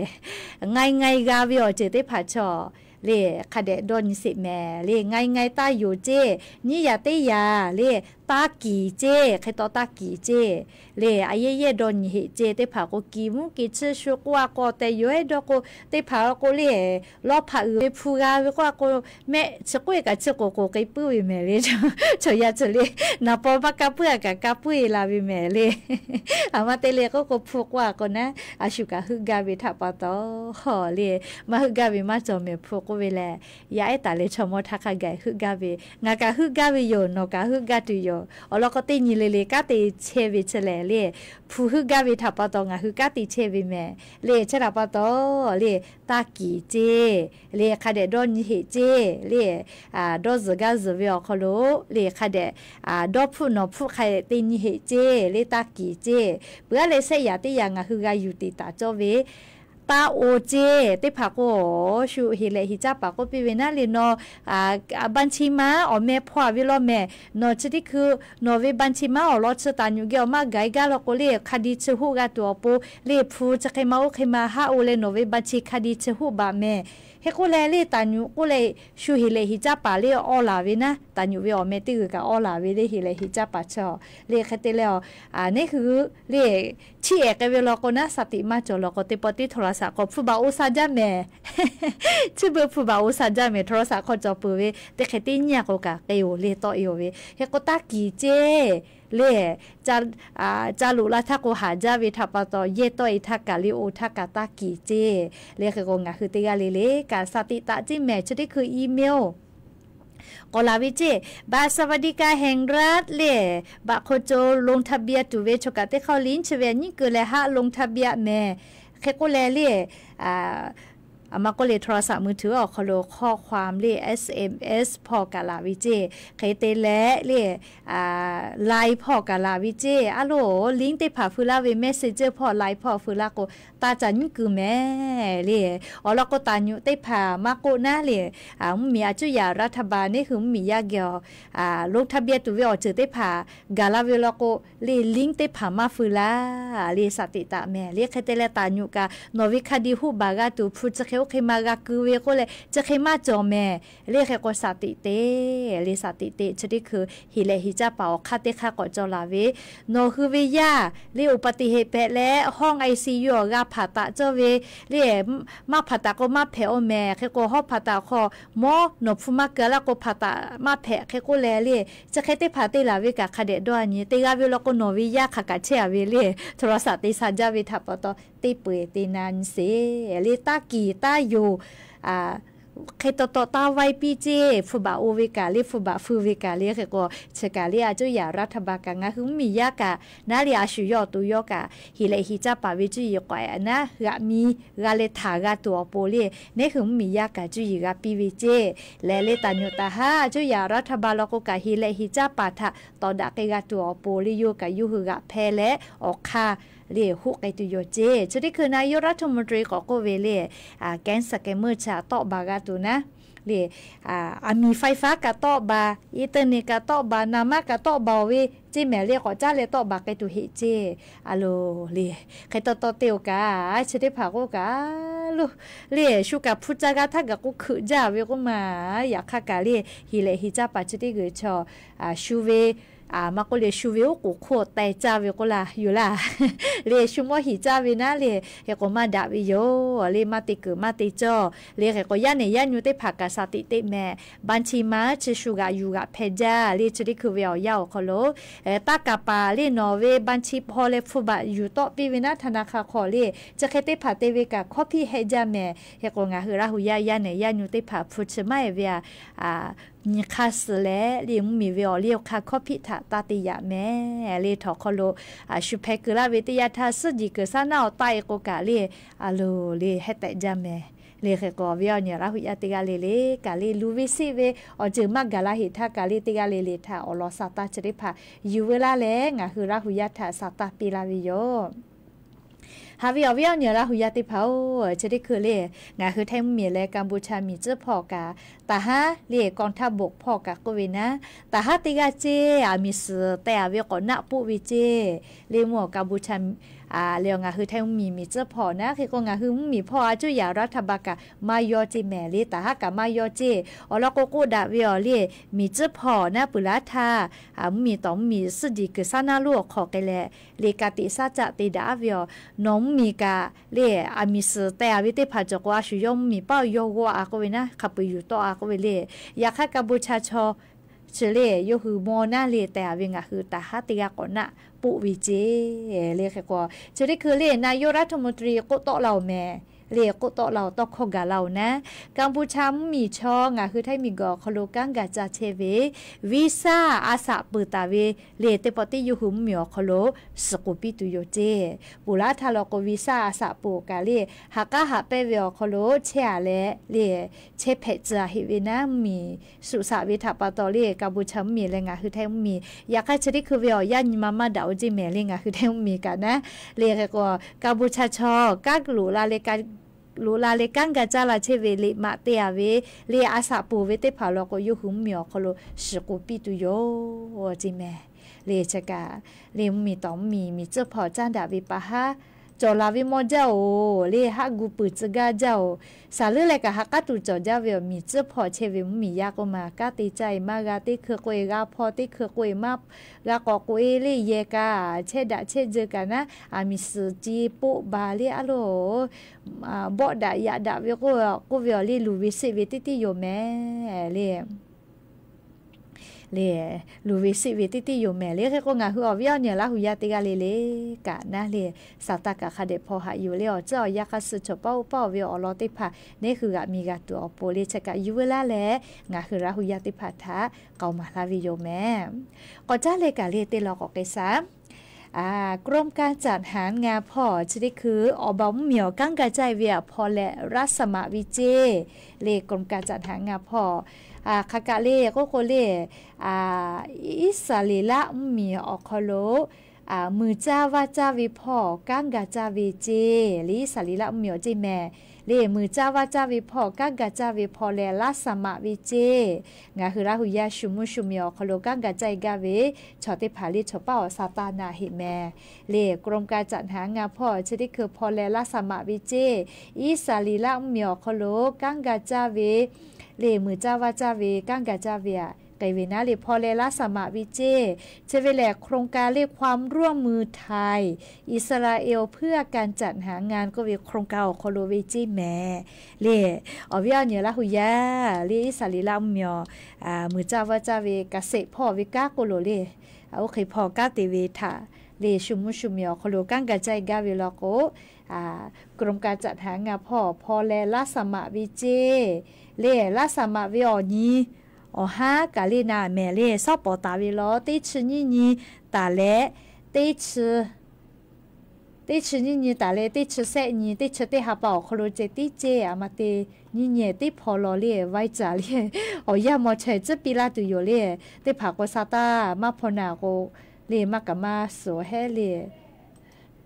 ง่ายๆ g'a ve awˬ ceuˬ teˇ hpaˍ chaw le, hk'a dehꞈ dawˇ nyi sheˍ mehˍ le, ง่ายๆ taˇ yonˍ ceˇ, nyiˇ yaꞈ teˇ yaꞈ le, taˇ kiˍ ceˇ, hk'e taw taˇ kiˍ ceˇ le, a yehˇ yehˇ dawˇ nyi heˆ ceˇ. Teˇ hpaˍ k'o kiˍ mvuhˇ kiˍ chiˇ shu k'oˆ a k'o, awˬ tehˬ yoˬ ehˉ dawˇ k'o, teˇ hpaˍ k'o le, lawˇ hpaꞈ uiˍ ve hpu g'a ve k'oˆ a k'o, mehˆ chi k'oˆ e kaꞈ chi k'oˍ k'oˍ k'ai puiˉ ve mehˍ le, chaw yaˇ chi le, naˍ paw maˇ ka puiˉ a kaꞈ ka puiˉ e la ve mehˍ le. A ma te le k'oˆ k'o hpu k'oˆ a k'o naˉ, a shu kaꞈ heuˆ gaˇ ve htaꞈ pa taw le, maˇ heuˆ gaˇ ve maˇ cawˬ mehˍ hpu k'oˆ ve lehˬ, yaˇ ehˉ taˍ leh chaw mawˇ htaˇ hk'a gaˬ heuˆ gaˇ ve, ngaˬ kaꞈ heuˆ gaˇ ve yoˬ, nawˬ kaꞈ heuˆ gaˇ tuˬ yoˬ. Awˬ lawn k'o teˇ nyi le le kanˉ te chehˇ ve chi lehˬ le, hpu heuˆ gaˇ ve htaꞈ pa taw ngaˬ hui kanˉ te chehˇ ve mehˍ le. Chi htaꞈ pa taw le, taˇ kiˍ ceˇ le, hk'a dehꞈ dawˇ nyi heˆ ceˇ le, dawˇ zuhˬ gaˇ zuhˬ ve awˬ hk'aw lo le, hk'a dehꞈ dawˇ hpfuhˆ nawˬ hpfuhˆ hk'a dehꞈ te nyi heˆ ceˇ le, taˇ kiˍ ceˇ. Peuˬ aˉ leh shehˆ yaꞈ teˇ yaꞈ ngaˬ hui g'a yuˬ teꞈ taˍ cawˇ ve, taˇ oˍ ceˇ. Teˇ hpaˍ k'o, shu heˍ lehꞈ heˍ caˇ paˍ k'oˆ piˇ ve naˉ le, nawˬ บัญชีม้า awˬ meh hpaw a ve law mehˍ. Nawˬ chi teˇ hkui nawˬ ve บัญชีม้า awˬ lawn chi taˍ nyoꞈ geh awˬ maˇ gaˬ e gaˇ law k'o le, hk'a di chi hoˆ g'a tuˬ awˬ pon le, hpu chi hk'e ma oˇ hk'e ma haˆ o leh nawˬ ve บัญชี hk'a di chi hoˆ baˬ mehˍ. Hk'e k'oˆ leh le, taˍ nyoꞈ k'oˆ leh shu heˍ lehꞈ heˍ caˇ paˍ le awˬ laˬ ve naˉ, taˍ nyoꞈ ve awˬ meh teˇ g'uiˬ kaꞈ awˬ laˬ ve le, heˍ lehꞈ heˍ caˇ paˍ chaw le. Hk'e te leh, neˉ hui le chiˇ ehˍ k'ai ve law k'o naˉ, สติ maˇ cawˬ law k'o, teˇ pawˆ teˇ โทรศัพท์ k'o hpu baˬ oˇ sha jaˇ mehˍ. Chi beuꞈ hpu baˬ oˇ sha jaˇ mehˍ, โทรศัพท์ hk'aw cawˬ peuˬ ve teˇ hk'e teˇ nyiˇ a k'o kaꞈ k'ai oˬ le, tawˆ e oˬ ve. Hk'e k'o taˇ kiˍ ceˇ le, ca loꞈ la htaˇ k'o haˍ jaˇ ve htaꞈ pa taw, yehˇ tawˆ e htaˇ kaꞈ le, oˇ htaˇ kaꞈ taˇ kiˍ ceˇ le. Hk'e k'o ngaˬ hui teˇ g'aˇ le le kaꞈ สติ taꞈ ceˇ mehˍ. Chi teˇ hkui อีเมล k'awꞈ laˬ ve ceˇ, บัตรสวัสดิการแห่งรัฐ le, บัตรคนจน ลงทะเบียน tuˬ ve chaw kaꞈ teˇ hk'aˇ leh nyi chi ve nyiˉ keu leh haˆ ลงทะเบียน mehˍ. Hk'e k'oˆ leh le, a ma k'oˆ le โทรศัพท์มือถือ awˬ hk'aw lo ข้อความ le, SMS hpawˇ kaꞈ laˬ ve ceˇ. Hk'e te leh le, line hpawˇ kaꞈ laˬ ve ceˇ. A loˍ link teˇ hpaˍ feu laˇ ve, Messenger hpawˇ, line hpawˇ feu laˇ k'o, taˇ ca nyiˉ keu mehˍ le. Awˬ lawn k'o taˍ nyoꞈ teˇ hpaˍ maˇ k'oˆ naˉ le, mvuhˇmiˬ a cuˇ yaꞈ รัฐบาล neˉ hui mvuhˇmiˬ yaˇ geh ลงทะเบียน tuˬ ve awˬ ceuˬ teˇ hpaˍ gaˬ la ve law k'o le, link teˇ hpaˍ maˇ feu laˇ le, สติ taꞈ mehˍ le. Hk'e te leh taˍ nyoꞈ kaꞈ nawˬ ve hk'a di hoˆ baˬ g'a tuˬ, hpu chi hk'e oˇ hk'e ma g'a keu ve k'oˆ leh chi hk'e maˇ cawˬ mehˍ le. Hk'e k'o สติ te le, สติ te. Chi teˇ hkui heˍ lehꞈ heˍ caˇ paˍ awˬ hk'aˇ teˇ hk'aˇ k'awꞈ cawˬ laˬ ve, nawˬ hui ve yaˇ le อุบัติเหตุ hpehꞈ leh hawˇ ICU awˬ g'a hpanˍ taˍ cawˇ ve le, maˇ hpanˍ taˍ k'o maˇ hpehꞈ oˇ mehˍ. Hk'e k'o hawˇ hpanˍ taˍ hk'aw mawˇ nawˬ hpu maˇ keu laˇ k'o hpanˍ taˍ maˇ hpehꞈ. Hk'e k'oˆ leh le, chi hk'e teˇ hpaˍ te laˬ ve kaꞈ hk'a dehꞈ dawˇ a nyi. Te g'a ve law k'o nawˬ ve yaˇ hk'aˬ kaꞈ chehˇ a ve le, โทรศัพท์ te sha jaˇ ve htaꞈ pa taw teˇ peu eˬ te na nyi sheˍ le, taˇ kiˍ taˇ yonˍ hk'e taw taw taˇ vaiˇ piˇ ceˇ. Hpu baꞈ oˇ ve kaꞈ le, hpu baꞈ feu ve kaꞈ le, hk'e k'o chi kaꞈ le a cuˇ yaꞈ raˇ htaˇ ba kaꞈ ngaˬ hui mvuhˇmiˬ yaˇ kaꞈ naˉ le a shu yawˇ awˬ to yawˇ kaꞈ heˍ lehꞈ heˍ caˇ paˍ ve cuˇ yiˍ k'awꞈ naˉ g'aꞈ mi g'a leh htaꞈ g'a tuˬ awˬ pon le, neˉ hui mvuhˇmiˬ yaˇ kaꞈ cuˇ yiˍ g'a piˇ ve ceˇ. Lehˬ le taˍ nyuꞈ taˍ haˉ a cuˇ yaꞈ raˇ htaˇ ba law k'o kaꞈ heˍ lehꞈ heˍ caˇ paˍ htaꞈ tawˍ daꞈ k'ai g'a tuˬ awˬ pon le yawˇ kaꞈ yawˇ hui g'aꞈ hpehˇ leh awˬ hk'aˇ le hoˆ k'ai tuˬ yoˬ ceˇ. Chi teˇ hkui naˆ yawˇ raˇ htaˇ mvuhˇ tuˬ k'awꞈ k'oˆ ve le, kehˉ saˍ kehˬ meuˇ chi a tawˆ baˬ g'a tuˬ naˉ le, aˬ miˍ faiˇ faˉ kaꞈ tawˆ baˬ, internet kaꞈ tawˆ baˬ, naˍ maˇ kaꞈ tawˆ baˬ ve ceˇ mehˍ le k'awꞈ caˉ leh tawˆ baˬ k'ai tuˬ heˆ ceˇ. A loˬ le, hk'e taw taw te-oˬ kaꞈ chi teˇ hpaˍ k'oˆ kaꞈ loˬ le, shu kaꞈ hpu ca g'a htaˇ gaˬ k'o hkeuꞈ jaˇ ve k'oˆ ma. Yaꞈ hk'aˇ kaꞈ le heˍ lehꞈ heˍ caˇ paˍ chi teˇ g'uiˬ chaw shu ve maˇ k'oˆ le shu ve oˉ k'oˍ hk'oˆ teh caˇ ve k'oˆ laˇ yoˬ laˇ. Le shu mawˇ heˍ caˇ ve naˉ le, hk'e k'o maˇ daꞈ ve yoˬ le, maˇ te kuiˬ maˇ te cawˇ le. Hk'e k'o yaˇ nehˬ yaˇ nyu teˇ hpaˍ kaꞈ shaˍ tiꞈ teꞈ mehˍ, บัญชี maˇ chi shu g'aꞈ yuˬ g'aꞈ hpehꞈ jaˇ le. Chi teˇ hkui ve awˬ yanˇ awˬ hk'aw lo taˇ kaˍ paˍ le nawˬ ve บัญชี hpaw leh hpu baꞈ yuˬ tawˆ piˇ ve naˉ ธนาคาร hk'aw le, chi hk'e teˇ hpaˍ te ve kaꞈ hkawˇ hpiˆ hehˆ jaˇ mehˍ. Hk'e k'o ngaˬ hui Laˇ hu yaˇ yaˇ nehˬ yaˇ nyu teˇ hpaˍ hpu chi maˇ heˆ ve a nyi hk'aˇ suh leh le mvuhˇmiˬ ve awˬ liˇ awˬ hk'aˇ hkawˇ hpiˆ htaꞈ taˇ te yaꞈ mehˍ le. Htawnˍ hk'aw lo shu hpeh kuiˬ laˇ ve teˇ yanˇ htaˇ suhˉ jiˬ kuiˬ saˉ naˉ awˬ taˆ e k'o kaꞈ le, a loˬ le hehˉ tehꞈ jaˇ mehˍ. Le hk'e k'o awˬ viˉ awˬ nyi Laˇ hu yaˇ teˇ g'aˇ le le kaꞈ le luˬ ve seˆ ve awˬ ceuˬ maˇ gaˬ la heˍ htaˇ kaꞈ le teˇ g'aˇ le le htaꞈ awˬ lawn sa taˇ chi teˇ hpaˍ yuˬ veu laˇ leh ngaˬ hui Laˇ hu yaˇ htaꞈ sa taˇ piˇ laˇ ve yoˬ. Haꞈ ve awˬ viˉ awˬ nyi Laˇ hu yaˇ teˇ hpaˍ-oˬ, chi teˇ hkui le ngaˬ hui Htaiˇ mvuhˇmiˬ leh กัมพูชา miˬ tcuhˉ hpawˇ kaꞈ, taˍ haˉ le กองทัพบก hpawˇ kaꞈ k'oˆ ve naˉ, taˍ haˉ teˇ g'aˇ ceˇ aˬ miˬ suhˍ teh a ve k'awꞈ naˆ poˆ ve ceˇ. Le mvuhˇ awˬ กัมพูชา le ngaˬ hui Htaiˇ mvuhˇmiˬ miˬ tcuhˉ hpawˇ naˉ hk'e k'o ngaˬ hui mvuhˇmiˬ hpawˇ a cuˇ yaꞈ raˇ htaˇ ba kaꞈ maˇ yawˇ ceˇ mehˍ le, taˍ haˉ kaꞈ maˇ yawˇ ceˇ. Awˬ lawn k'o k'oˆ daꞈ ve awˬ le miˬ tcuhˉ hpawˇ naˉ peuˬ laˇ htaˇ, mvuhˇmiˬ tawˍ mvuhˇmiˬ suhˉ jiˬ kuiˬ saˉ naˉ lonˉ awˬ hk'aw k'ai leh le ka tiꞈ saˉ caˆ te daꞈ ve awˬ, nawˬ mvuhˇmiˬ kaꞈ le aˬ miˬ suhˍ teh a ve teˇ hpaˍ cawˬ k'o a shu yawˇ mvuhˇmiˬ paˆ yawˇ g'awˇ a k'oˆ ve naˉ hk'a peu-eˬ yuˬ tawˆ a k'oˆ ve le. Yaꞈ hk'aˇ กัมพูชา chaw chi le yawˇ hui mawˇ naˉ le teh a ve ngaˬ hui taˍ haˉ teˇ g'aˇ k'awꞈ naˆ poˆ ve ceˇ. Le hk'e k'o chi teˇ hkui le naˆ yawˇ raˇ htaˇ mvuhˇ tuˬ k'oˆ tawˆ la-oˬ mehˍ. Le k'oˆ tawˆ la-oˬ tawˇ hkawˇ gaˬ la-oˬ naˉ, กัมพูชา mvuhˇmiˬ chaw ngaˬ hui Htaiˇ miˬ guiˬ awˬ hk'aw lo kanˉ gaˬ caˇ chehˇ ve วีซ่า a saꞈ peuˬ taˍ ve le teˇ pawˆ tiˉ yawˇ hui mvuhˇmiˬ awˬ hk'aw lo suhˍ k'oˍ piˇ tuˬ yoˬ ceˇ. Peuˬ laˇ htaˇ law k'o วีซ่า a saꞈ peuˬ kaꞈ le haꞈ k'aˉ haꞈ pehnˇ ve awˬ hk'aw lo chehˇ a leh le chehˇ hpehꞈ tcuh a heˆ ve naˉ mvuhˇmiˬ suꞈ saꞈ ve htaꞈ pa taw le กัมพูชา mvuhˇmiˬ leh ngaˬ hui Htaiˇ mvuhˇmiˬ. Yaꞈ hk'aˇ chi teˇ hkui ve awˬ yanˇ nyi ma maˇ daꞈ-oˬ ceˇ mehˍ le ngaˬ hui Htaiˇ mvuhˇmiˬ kaꞈ naˉ. Le hk'e k'o กัมพูชา chaw kanˉ loꞈ la leh kanˉ gaˬ caˇ la chehˇ ve liꞈ maꞈ te a ve le a saꞈ peuˬ ve teˇ hpaˍ law k'o yawˇ hui mvuhˇmiˬ awˬ hk'aw lo suhˍ k'oˍ piˇ tuˬ yoˬ ceˇ mehˍ. Le chi kaꞈ le mvuhˇmiˬ tawˍ mvuhˇmiˬ miˬ tcuhˉ hpawˇ caˉ daꞈ ve pa haˉ cawˬ laˬ ve mawˇ jaˇ-oˬ, le haˆ gu peuˬ tcuh gaˇ jaˇ-oˬ, saˍ leuˉ leh kaꞈ ha k'aˉ tuˬ cawˬ jaˇ ve awˬ miˬ tcuhˉ hpawˇ chehˇ ve mvuhˇmiˬ yaˇ k'oˆ ma kanˉ te caˇ e maˇ g'a, teˇ hkui k'oˆ e g'a hpaw, teˇ hkui k'oˆ e maˇ g'a k'awꞈ k'oꞈ e le yehˬ kaꞈ chehˇ daꞈ chehˇ jeu kaꞈ naˉ aˬ miˬ suhˍ ci poˆ baˬ le a loˬ bawˆ daꞈ yaꞈ daꞈ ve k'oˆ ve awˬ le luˬ ve seˆ ve teˇ tiˉ yoˬ mehˍ le. Le luˬ ve seˆ ve teˇ tiˉ yoˬ mehˍ le. Hk'e k'o ngaˬ hui awˬ viˉ awˬ nyi Laˇ hu yaˇ teˇ g'aˇ le le kaꞈ naˉ le saˍ taˇ kaꞈ hk'a dehꞈ hpaw haꞈ yuˬ le awˬ tcuhˉ awˬ yanˇ hk'aˇ suh chaw paˆ oˇ paˆ oˬ ve awˬ lawn teˇ hpaˍ neˉ hui g'aꞈ mi g'a tuˬ awˬ pon le chi kaꞈ yuˬ veu laˇ leh ngaˬ hui Laˇ hu yaˇ teˇ hpaˍ htaꞈ k'aoˍ maˍ laˇ ve yoˬ mehˍ. K'awꞈ caˉ leh kaꞈ le teˇ law k'awꞈ k'ai shaˍ กรมการจัดหางาน hpawˇ chi teˇ hkui awˬ baˬ mvuhˇmiˬ awˬ kanˉ gaˬ caˇ e ve htaꞈ hpaw leh รับสมัคร ve ceˇ. Le กรมการจัดหางาน hpawˇ hk'aˬ kaꞈ le k'oˆ k'o le Iˉsaˍreˍlaˆ mvuhˇmiˬ awˬ hk'aw lo muiˬ caˇ vaˇ caˇ ve hpawˇ kanˉ gaˬ caˇ ve ceˇ. Le Iˉsaˍreˍlaˆ mvuhˇmiˬ awˬ ceˇ mehˍ. Le muiˬ caˇ vaˇ caˇ ve hpawˇ kanˉ gaˬ caˇ ve hpaw leh รับสมัคร ve ceˇ. Ngaˬ hui Laˇ hu yaˇ shu mvuhˇ shu miˬ awˬ hk'aw lo kanˉ gaˬ caˇ e gaˇ ve chaw teˇ hpaˍ le chaw paˆ awˬ sa taˇ na heˆ mehˍ. Le กรมการจัดหางาน hpawˇ chi teˇ hkui hpaw leh รับสมัคร ve ceˇ. Iˉsaˍreˍlaˆ mvuhˇmiˬ awˬ hk'aw lo kanˉ gaˬ caˇ ve le muiˬ caˇ vaˇ caˇ ve kanˉ gaˬ caˇ ve aꞈ k'ai ve naˉ le hpaw leh รับสมัคร ve ceˇ. Chi ve lehˬ โครงการ le ความร่วมมือไทย อิสราเอลเพื่อการจัดหางาน k'oˆ ve โครงการ awˬ hk'aw lo ve ceˇ mehˍ. Le awˬ viˉ awˬ nyi Laˇ hu yaˇ le Iˉsaˍreˍlaˆ mvuhˇmiˬ awˬ muiˬ caˇ vaˇ caˇ ve เกษตร hpawˇ ve kanˉ k'oˆ lo le oˇ hk'e hpaw kanˉ te ve htaꞈ le shu mvuhˇ shu miˬ awˬ hk'aw lo kanˉ ga caˇ gaˇ ve law k'o, กรมการจัดหางาน hpawˇ hpaw leh laˇ saˍ maꞈ ve ceˇ. Le laˇ saˍ maꞈ ve awˬ nyi awˬ haˉ kaꞈ le naˍ mehˍ le shawˉ pawˍ taˍ ve law, teˇ chi nyiˇ nyi taˍ leh teˇ chi teˇ chi nyiˇ nyi taˍ leh teˇ chi sehˆ nyi, teˇ chi teˇ ha pa awˬ hk'aw lo ceh tiˉ ceˇ. A ma te nyiˇ nyi teˇ hpaw law le vaiˇ caˍ le awˬ yanˇ maw chaweh tcuhˉ piˇ laˇ tuˬ yoˬ le. Teˇ hpaˍ k'o sa taˇ maˇ hpaw naˍ k'o le maˇ kaꞈ maˇ suhˍ hehˉ le.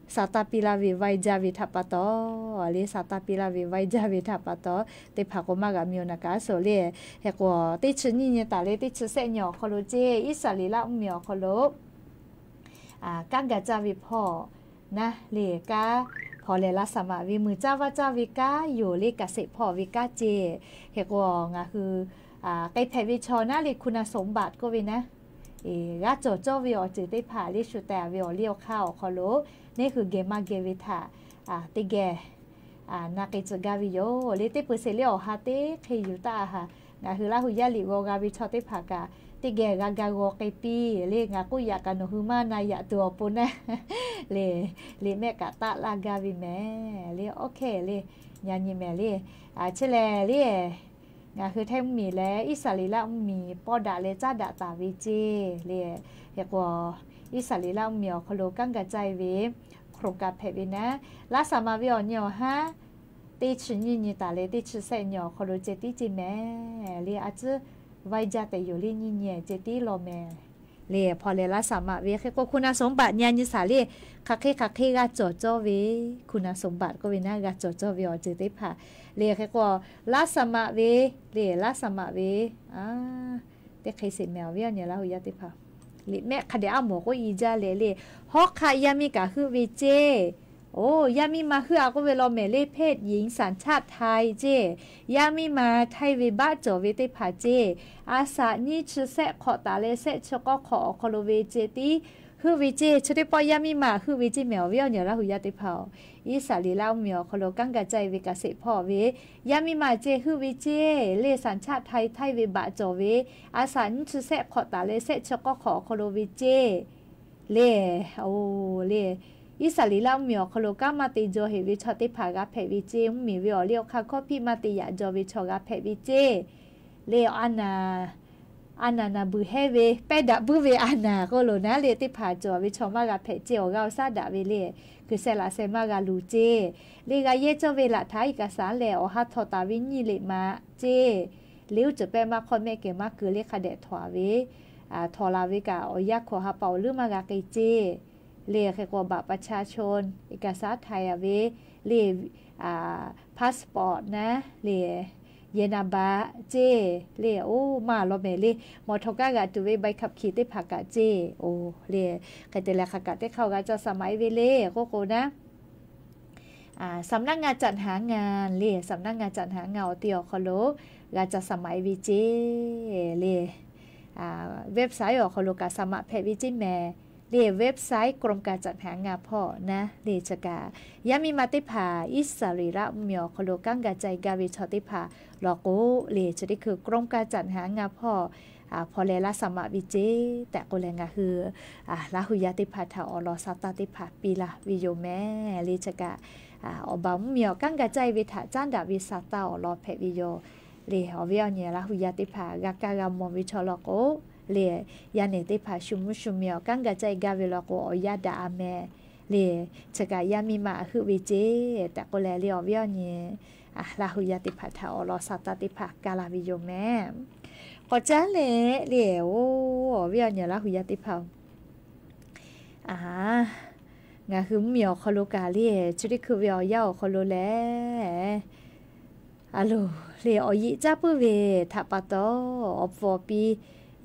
Sa taˇ piˇ laˇ ve vaiˇ jaˇ ve htaꞈ pa taw, le sa taˇ piˇ laˇ ve vaiˇ jaˇ ve htaꞈ pa taw, teˇ hpaˍ k'o maˇ g'a miˬ naˍ kaꞈ suhˍ le. Hk'e k'o teˇ chi nyiˇ nyi taˍ leh teˇ chi sehˆ nyi awˬ hk'aw lo ceˇ, Iˉsaˍreˍlaˆ mvuhˇmiˬ awˬ hk'aw lo kanˉ ga caˇ ve hpawˇ naˉ le kanˉ hpaw leh laˇ saˍ maꞈ ve mui caˇ vaˇ caˇ ve kanˉ yoˬ le kaꞈ sheˍ hpawˇ ve kanˉ ceˇ. Hk'e k'o ngaˬ hui k'ai hpehꞈ ve chaw naˉ le คุณสมบัติ k'oˆ ve naˉ, g'a cawˬ cawˇ ve awˬ ceuˬ teˇ hpaˍ le shu tehꞈ ve awˬ liˇ awˬ hk'aˇ awˬ hk'aw lo neˇ hui geh maˇ geh ve htaꞈ teˇ geh na k'ai tcuh gaˇ ve yoˬ le. Teˇ peuˬ sheˍ le awˬ ha teˇ hk'e yuˬ taˆ ha. Ngaˬ hui Laˇ hu yaˇ liꞈ g'aw g'a ve chaw teˇ hpaˍ kaꞈ teˇ geh g'a ga g'aw k'ai piˇ le. Ngaˬ k'oˆ yaꞈ kaꞈ nawˬ hui maˇ na yaꞈ tuˬ awˬ pon naˉ le, liꞈ mehˆ kaꞈ taˆ laˇ gaˇ ve mehˍ le. Awˬ hk'e le nyi nyi mehˍ le. Chi lehˬ le ngaˬ hui Htaiˇ mvuhˇmiˬ leh Iˉsaˍreˍlaˆ mvuhˇmiˬ pawˇ daꞈ leh caˉ daꞈ taˍ ve ceˇ le. Hk'e k'o Iˉsaˍreˍlaˆ mvuhˇmiˬ awˬ hk'aw lo kanˉ ga caˇ ve โครงการ hpehꞈ ve naˉ, laˇ saˍ maꞈ ve awˬ nyi awˬ haˉ teˇ chi nyiˇ nyi taˍ leh teˇ chi sehˆ nyi awˬ hk'aw lo ceh tiˉ ceˇ mehˍ le. A ciˉ vaiˇ jaˇ tehꞈ yoˬ le nyiˇ nyi ceh tiˉ law mehˍ le. Hpaw leh laˇ saˍ maꞈ ve hk'e k'o คุณสมบัติ nyi nyi shaˍ le hk'aˬ hk'e hk'aˬ hk'e g'a cawˬ cawˇ ve, คุณสมบัติ k'oˆ ve naˉ g'a cawˬ cawˇ ve awˬ ceuˬ teˇ hpaˍ le. Hk'e k'o laˇ saˍ maꞈ ve le, laˇ saˍ maꞈ ve teˇ hk'e sheˍ mehˍ awˬ viˉ awˬ nyi Laˇ hu yaˇ teˇ hpaˍ. Liꞈ mehˆ hk'a dehꞈ aˉ mawˬ k'oˆ i jaˇ leh le, hawˉ hk'aˆ yaˇ miˇ kaꞈ heuˆ ve ceˇ. Oˬ, yaˇ miˇ ma heuˆ a k'oˆ ve law mehˍ le เพศหญิง สัญชาติไทย ceˇ. Yaˇ miˇ ma Htaiˇ ve baˆ cawˬ ve teˇ hpaˍ ceˇ. A shaꞈ nyiˇ chi sehˆ hk'awꞈ taˍ leh sehˆ chi k'awˇ hk'awꞈ awˬ hk'aw lo ve ceh tiˉ heuˆ ve ceˇ. Chi teˇ pawˆ yaˇ miˇ ma heuˆ ve ceˇ mehˍ awˬ viˉ awˬ nyi Laˇ hu yaˇ teˇ hpaˍ-oˬ. Iˉsaˍreˍlaˆ mvuhˇmiˬ awˬ hk'aw lo kanˉ ga caˇ ve kaꞈ sheˍ hpawˇ ve yaˇ miˇ ma ceˇ heuˆ ve ceˇ le สัญชาติไทย Htaiˇ ve baˆ cawˬ ve. A shaꞈ nyiˇ chi sehˆ hk'awꞈ taˍ leh sehˆ chi k'awˇ hk'awꞈ awˬ hk'aw lo ve ceˇ le. Oˬ le, Iˉsaˍreˍlaˆ mvuhˇmiˬ awˬ hk'aw lo kanˉ maˇ te jaw heꞈ ve chaw teˇ hpaˍ g'a hpehꞈ ve ceˇ. Mvuhˇmiˬ ve awˬ liˇ awˬ hk'aˇ hkawˇ hpiˆ maˇ te yaꞈ jaw ve chaw g'a hpehꞈ ve ceˇ le. A naˍ, a naˍ naˍ buiˬ hehˉ ve pehˇ daꞈ puiˉ ve a naˍ k'oˆ lo naˉ le teˇ hpaˍ cawˬ ve chaw maˇ g'a hpehꞈ ceˇ. Awˬ g'aˇ awˬ shaˉ daꞈ ve le, hkui sheh laꞈ sheh maˇ g'a luˬ ceˇ le. G'a yehˇ cawˇ ve laꞈ htaꞈ iˉ kaˍ saˍ lehˬ awˬ ha htawnˍ taˍ ve nyiˇ leꞈ ma ceˇ. Liˇ uˉ cuˬ pehˇ maˇ hk'awˇ mehˆ kehˬ maˇ keu le hk'a dehꞈ htawnˍ ve, htawnˍ la ve kaꞈ awˬ yanˇ hkawꞈ ha pa awˬ leuˉ maˇ g'a k'ai ceˇ le. Hk'e k'o บัตรประชาชน iˉ kaˍ saˍ htaiˍ a ve le, passport naˉ le, yehˬ naˍ baꞈ ceˇ le. Oˬ, maˇ law mehˍ le, mawˬ htaw kaˇ g'aꞈ tuˬ ve ใบขับขี่ teˇ hpaˍ kaꞈ ceˇ. Oˬ le, hk'e te leh hk'aˬ kaꞈ teˇ hk'aˇ g'a ca saˍ maꞈ e ve le k'oˆ k'o naˉ สำนักงานจัดหางาน le สำนักงานจัดหางาน awˬ ti awˬ hk'aw lo g'a ca saˍ maꞈ e ve ceˇ le. Website awˬ hk'aw lo kaꞈ saˍ maꞈ hpehꞈ ve ceˇ mehˍ le. Website กรมการจัดหางาน hpawˇ naˉ le chi kaꞈ yaˇ miˇ ma teˇ hpaˍ Iˉsaˍreˍlaˆ mvuhˇmiˬ awˬ hk'aw lo kanˉ ga caˇ gaˇ ve chaw teˇ hpaˍ law k'o le chi teˇ hkui กรมการจัดหางาน hpawˇ hpaw leh laˇ saˍ maꞈ ve ceˇ tehꞈ k'oˆ leh ngaˬ hui Laˇ hu yaˇ teˇ hpaˍ htaꞈ awˬ lawn sa taˇ teˇ hpaˍ piˇ laˇ ve yoˬ mehˍ le. Chi kaꞈ awˬ baˬ mvuhˇmiˬ awˬ kanˉ ga caˇ ve htaꞈ caˉ daꞈ ve sa taˇ awˬ lawn hpehꞈ ve yoˬ le. Awˬ viˉ awˬ nyi Laˇ hu yaˇ teˇ hpaˍ g'a kaˇ g'a mawˬ ve chaw law k'o le, yaˇ nehˬ teˇ hpaˍ shu mvuhˇ shu miˬ awˬ kanˉ ga caˇ gaˇ ve law k'o awˬ yanˇ daꞈ a mehˍ le. Chi kaꞈ yaˇ miˇ ma heuˆ ve ceˇ tehꞈ k'oˆ leh le awˬ viˉ awˬ nyi Laˇ hu yaˇ teˇ hpaˍ htaꞈ awˬ lawn sa taˇ teˇ hpaˍ kaˇ laˇ ve yoˬ mehˍ. K'awꞈ caˉ leh le, oˬ, awˬ viˉ awˬ nyi Laˇ hu yaˇ teˇ hpaˍ-oˬ, ngaˬ hui mvuhˇmiˬ awˬ hk'aw lo kaꞈ le, chi teˇ hkui ve awˬ yanˇ awˬ hk'aw lo lehˬ, a loˬ le awˬ yeꞈ caˇ puiˉ ve htaꞈ pa taw, awˬ pfuhˍ awˬ pi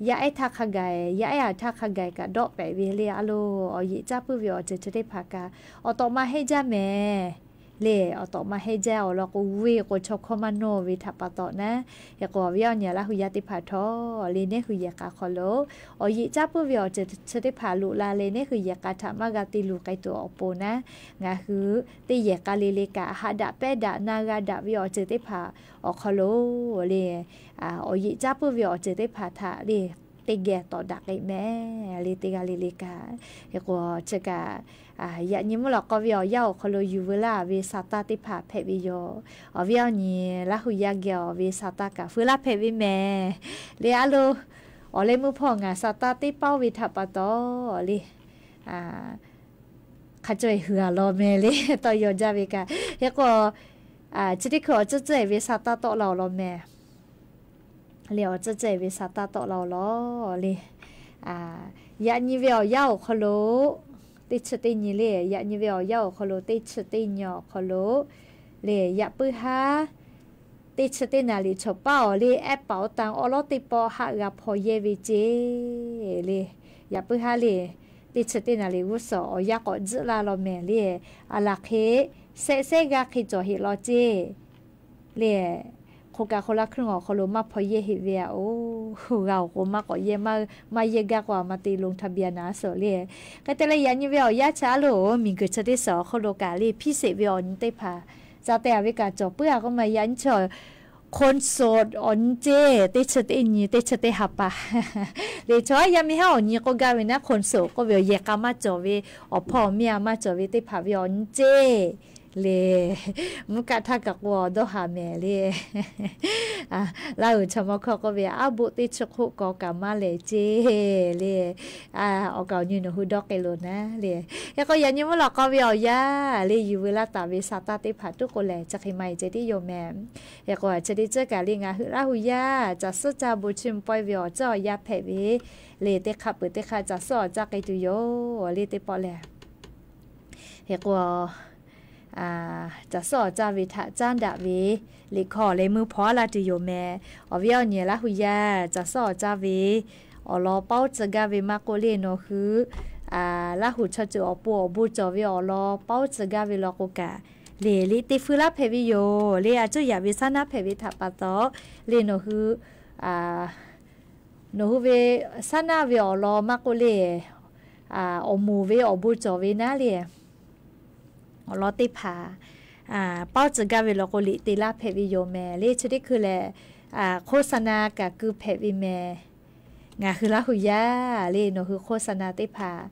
yaˇ ehˉ htaˇ hk'a gaˬ, yaˇ ehˉ aˬ htaˇ hk'a gaˬ kaꞈ dawˆ pehꞈ ve le. A loˬ awˬ yeꞈ caˇ puiˉ ve awˬ ceuˬ chi teˇ hpaˍ kaꞈ awˬ tawꞈ ma hehnˇ jaˇ mehˍ le. Awˬ tawꞈ ma hehnˇ jaˇ awˬ lawn k'o, g'uˇ ve k'o chaw hkawˇ maˇ nawˇ ve htaꞈ pa taw naˉ, hk'e k'o awˬ viˉ awˬ nyi Laˇ hu yaˇ teˇ hpaˍ htawˇ le neˇ hui yehˬ k'a hk'aw lo awˬ yeꞈ caˇ puiˉ ve awˬ ceuˬ chi teˇ hpaˍ loꞈ la leh neˇ hui yehˬ k'a htaꞈ maˇ g'a te luˬ k'ai tuˬ awˬ pon naˉ, ngaˬ hui teˇ yehˬ k'a le le kaꞈ haꞈ daꞈ pehˇ daꞈ na g'a daꞈ ve awˬ ceuˬ teˇ hpaˍ awˬ hk'aw lo le, awˬ yeꞈ caˇ puiˉ ve awˬ ceuˬ teˇ hpaˍ htaꞈ le teˇ geh tawˍ daꞈ k'ai mehˍ le, teˇ g'aˇ le le kaꞈ. Hk'e k'o chi kaꞈ, yaꞈ nyi mvuhˇ lawꞈ k'aw ve awˬ yanˇ awˬ hk'aw lo yuˬ veu laˇ ve sa taˇ teˇ hpaˍ hpehꞈ ve yoˬ. Awˬ viˉ awˬ nyi Laˇ hu yaˇ geh awˬ ve sa taˇ kaꞈ feu laˇ hpehꞈ ve mehˍ le. A lo, awˬ leh meuˇ hpawˇ ngaˬ sa taˇ teˇ paˉ oˇ ve htaꞈ pa taw le, hk'a caweh hui a law mehˍ le, tawˇ yaw jaˇ ve kaꞈ. Hk'e k'o, chi teˇ hkui awˬ tcuhˇ tcuhˇ e ve sa taˇ tawˆ la awˬ lawn mehˍ le, awˬ tcuhˇ tcuhˇ e ve sa taˇ tawˆ la awˬ lawn le. Yaꞈ nyi ve awˬ yanˇ awˬ hk'aw lo teˇ chi teˇ nyi le, yaꞈ nyi ve awˬ yanˇ awˬ hk'aw lo teˇ chi teˇ nyi awˬ hk'aw lo le, yaꞈ puiˉ haˉ teˇ chi teˇ naˍ riˍ chawˬ paˇ awˬ le, ehˉ paˍ awˬ tan awˉ lawˉ teˇ pawˆ haˆ g'a hpaw yehˇ ve ceˇ le. Yaꞈ puiˉ haˉ le, teˇ chi teˇ naˍ riˍ g'uˇ suhˍ awˬ yanˇ k'awꞈ tzuhˆ la law mehˍ le. A laˬ hk'e, sehˆ sehˉ g'aˇ hk'e cawˬ heꞈ law ceˇ le. Hk'o kaꞈ hk'o laˇ hkuiˉ awˬ hk'aw lo maˇ hpaw yehˇ heꞈ ve aꞈ oˬ, g'a awˬ k'o maˇ k'awꞈ yehˇ, maˇ yehˇ gaˇ k'o a ma te ลงทะเบียน naˍ suhˍ le. Hk'e te leh yaꞈ nyi ve awˬ yanˇ chi a loˬ, miˬguiˬ chi teˇ suhˍ awˬ hk'aw lo kaꞈ le hpiˇ sheˍ ve awˬ nyi teˇ hpaˍ ca te a ve kaꞈ cawˬ puiˉ a k'oˆ ma, yaꞈ nyi chi คนโสด awˬ nyi ceˇ, teˇ chi teˇ nyi, teˇ chi teˇ ha pa le. Chaw haˉ yaˇ miˇ haˉ awˬ nyi k'oˆ gaˇ ve naˉ, คนโสด k'oˆ ve awˬ yehˬ k'a maˇ cawˬ ve, awˬ hpawˇ awˬ miˇ a maˇ cawˬ ve teˇ hpaˍ ve awˬ nyi ceˇ le. Mvuhˇ kaˆ htaˇ kaꞈ k'o awˬ dawˇ haˍ mehˍ le. Laˇ huˍ chaw mawˇ hkawˇ k'oˆ ve, aˉ boˆ teˇ chi hk'oˆ kaw kaꞈ maˇ lehˬ ceˇ le. Awˬ kaˍ awˬ nyi nawˬ hui dawˇ k'ai loˬ naˉ le. Hk'e k'o yaꞈ nyi mvuhˇ lawꞈ k'aw ve awˬ yanˇ le, yuˬ veu laˇ taˍ ve sa taˇ teˇ hpaˍ tuˉ k'o lehˬ, chi hk'e ma e ceh tiˉ yoˬ mehˍ. Hk'e k'o chi teˇ ceuˬ kaꞈ le ngaˬ hui Laˇ huˍ yaˇ caˬ suhˉ caˇ bon chiˇ mvuh pawehˇ ve awˬ ceuˬ awˬ yanˇ hpehꞈ ve le, teˇ hk'aˆ peuˬ teˇ hk'aˆ caˬ suhˉ awˬ caˇ k'ai tuˬ yoˬ le. Teˇ pawˆ lehˬ, hk'e k'o caˬ suhˉ awˬ caˇ ve htaꞈ caˉ daꞈ ve liꞈ hkawˇ awˬ leh meuˇ hpaw a laˇ tuˬ yoˬ mehˍ. Awˬ viˉ awˬ nyi Laˇ huˍ yaˇ caˬ suhˉ awˬ caˇ ve awˬ lawn paoˉ tcuh gaˇ ve maˇ k'oˆ le, nawˬ hui Laˇ huˍ chaw ceuˬ awˬ pon awˬ bon cawˬ ve awˬ lawn paoˉ tcuh gaˇ ve law k'o kaꞈ, le liꞈ te feu laˇ hpehꞈ ve yoˬ le. A cuˇ yaꞈ ve saˉ naˉ hpehꞈ ve htaꞈ pa taw le, nawˬ hui nawˬ hui ve saˉ naˉ ve awˬ lawn maˇ k'oˆ le, awˬ moˍ ve awˬ bon cawˬ ve naˉ le, awˬ lawn teˇ hpaˍ paoˉ tcuh gaˇ ve law k'o liꞈ te laˇ hpehꞈ ve yoˬ mehˍ le. Chi teˇ hkui lehˬ, โฆษณา kaꞈ keu hpehꞈ ve mehˍ. Ngaˬ hui Laˇ huˍ yaˇ le nawˬ hui โฆษณา teˇ hpaˍ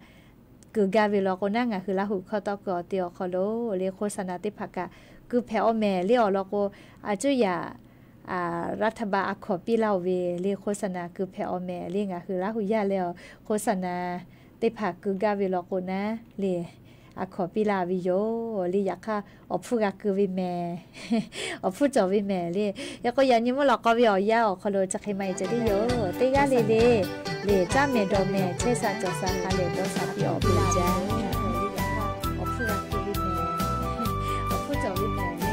keu gaˇ ve law k'o naˉ, ngaˬ hui Laˇ huˍ hkawˇ tawˆ keu awˬ te awˬ hk'aw lo le โฆษณา teˇ hpaˍ kaꞈ keu hpehꞈ awˬ mehˍ le. Awˬ lawn k'o, a cuˇ yaꞈ รัฐบาล a hkawˍ piˇ laˇ oˬ ve le โฆษณา keu hpehꞈ awˬ mehˍ le. Ngaˬ hui Laˇ huˍ yaˇ leh awˬ โฆษณา teˇ hpaˍ keu gaˇ ve law k'o naˉ le, a hkawˍ piˇ laˇ ve yoˬ le. Yaꞈ hk'aˇ awˬ hpfuhˇ g'a keu ve mehˍ, awˬ hpfuhˇ cawˬ ve mehˍ le. Hk'e k'o yaꞈ nyi mvuhˇ lawꞈ k'aw ve awˬ yanˇ awˬ hk'aw lo chi hk'e ma e ceh tiˉ yoˬ. Teˇ g'aˇ le le le caˉ mehˍ dawˬ mehˍ chehˇ sha cawˬ sha ha lehˬ dawˇ sha piˇ awˬ ve jaˇ. Awˬ hpfuhˇ g'a keu ve mehˍ, awˬ hpfuhˇ cawˬ ve mehˍ le.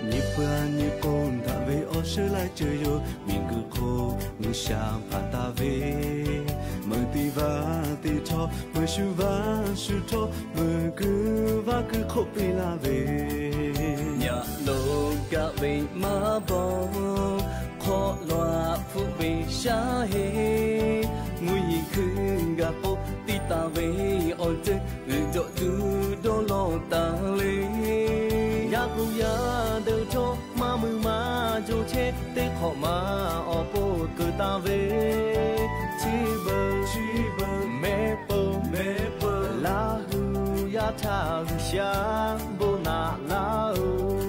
Nyi peuˬ nyi k'o daꞈ ve awˬ sheuˉ laiˉ ceuˬ yoˬ. Miˬguiˬ hk'oˆ G'uiˬsha hpanˍ taˍ ve, meuꞈ te vaˇ te htawˇ, meuꞈ shu vaˇ shu htawˇ, meuꞈ keu vaˇ keu hk'oˆ piˇ laˇ ve, nyi loꞈ gaˇ ve maˇ bawˬ, hk'awꞈ law hpfuhˆ ve shaˉ heˆ, mvuhˇ yeˬ hkui gaˬ k'o tiˇ taˍ ve awˬ ceuˬ g'uiˬ jawꞈ tuˬ dawˇ lawˬ taˍ le. Yaˇ k'oˍ yaˇ deuˬ htawˇ maˇ mui maˇ jo chehˇ, teˇ hk'awꞈ ma awˬ pon keu taˍ ve, chi beuꞈ chi beuꞈ mehˆ peuˬ mehˆ peuˬ Laˇ huˍ yaˇ htaꞈ G'uiˬsha bon naꞈ laˇ oˬ.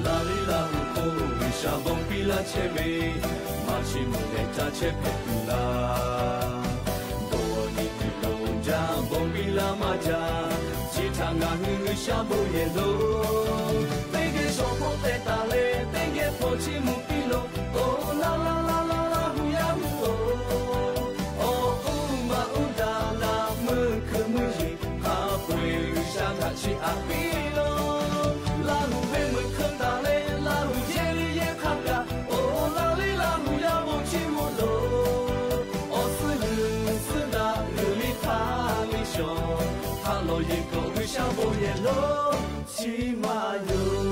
Laˇ liˇ Laˇ huˍ k'o G'uiˬsha bon piˇ laˇ chehˇ ve, maˇ chi meuꞈ leh ca chehˇ hpehꞈ tuˬ laˇ. Bon awˬ nyi tuˬ lo jaˇ bon piˇ laˇ maˇ jaˇ, chi htaꞈ ngaˬ hui G'uiˬsha bon yehˬ lo. Teˇ geh shawˍ hpawˇ teh taˍ leh teˇ geh hpawˇ chiˇ mvuh piˇ lo. Oˬ laˇ laˇ laˇ laˇ Laˇ huˍ yaˇ hui oˬ, awˬ k'uˉ maˇ uˉ daꞈ laˇ meuˇ hkui meuˇ yeˬ hk'a peu-eˬ G'uiˬsha htaꞈ chiˇ aꞈ piˇ lo. Laˇ huˍ ve meuꞈ hkeu taˍ leh Laˇ huˍ yehˇ liˇ yehˇ hk'aˇ kaꞈ, oˬ laˇ liˇ Laˇ huˍ yaˇ bon chiˇ mvuh lo. Awˬ suhˉ g'uiˬ suhˉ daꞈ g'uiˬ liˇ hk'aˇ Bon yehˬ lonˉ chi maˇ yoˬ.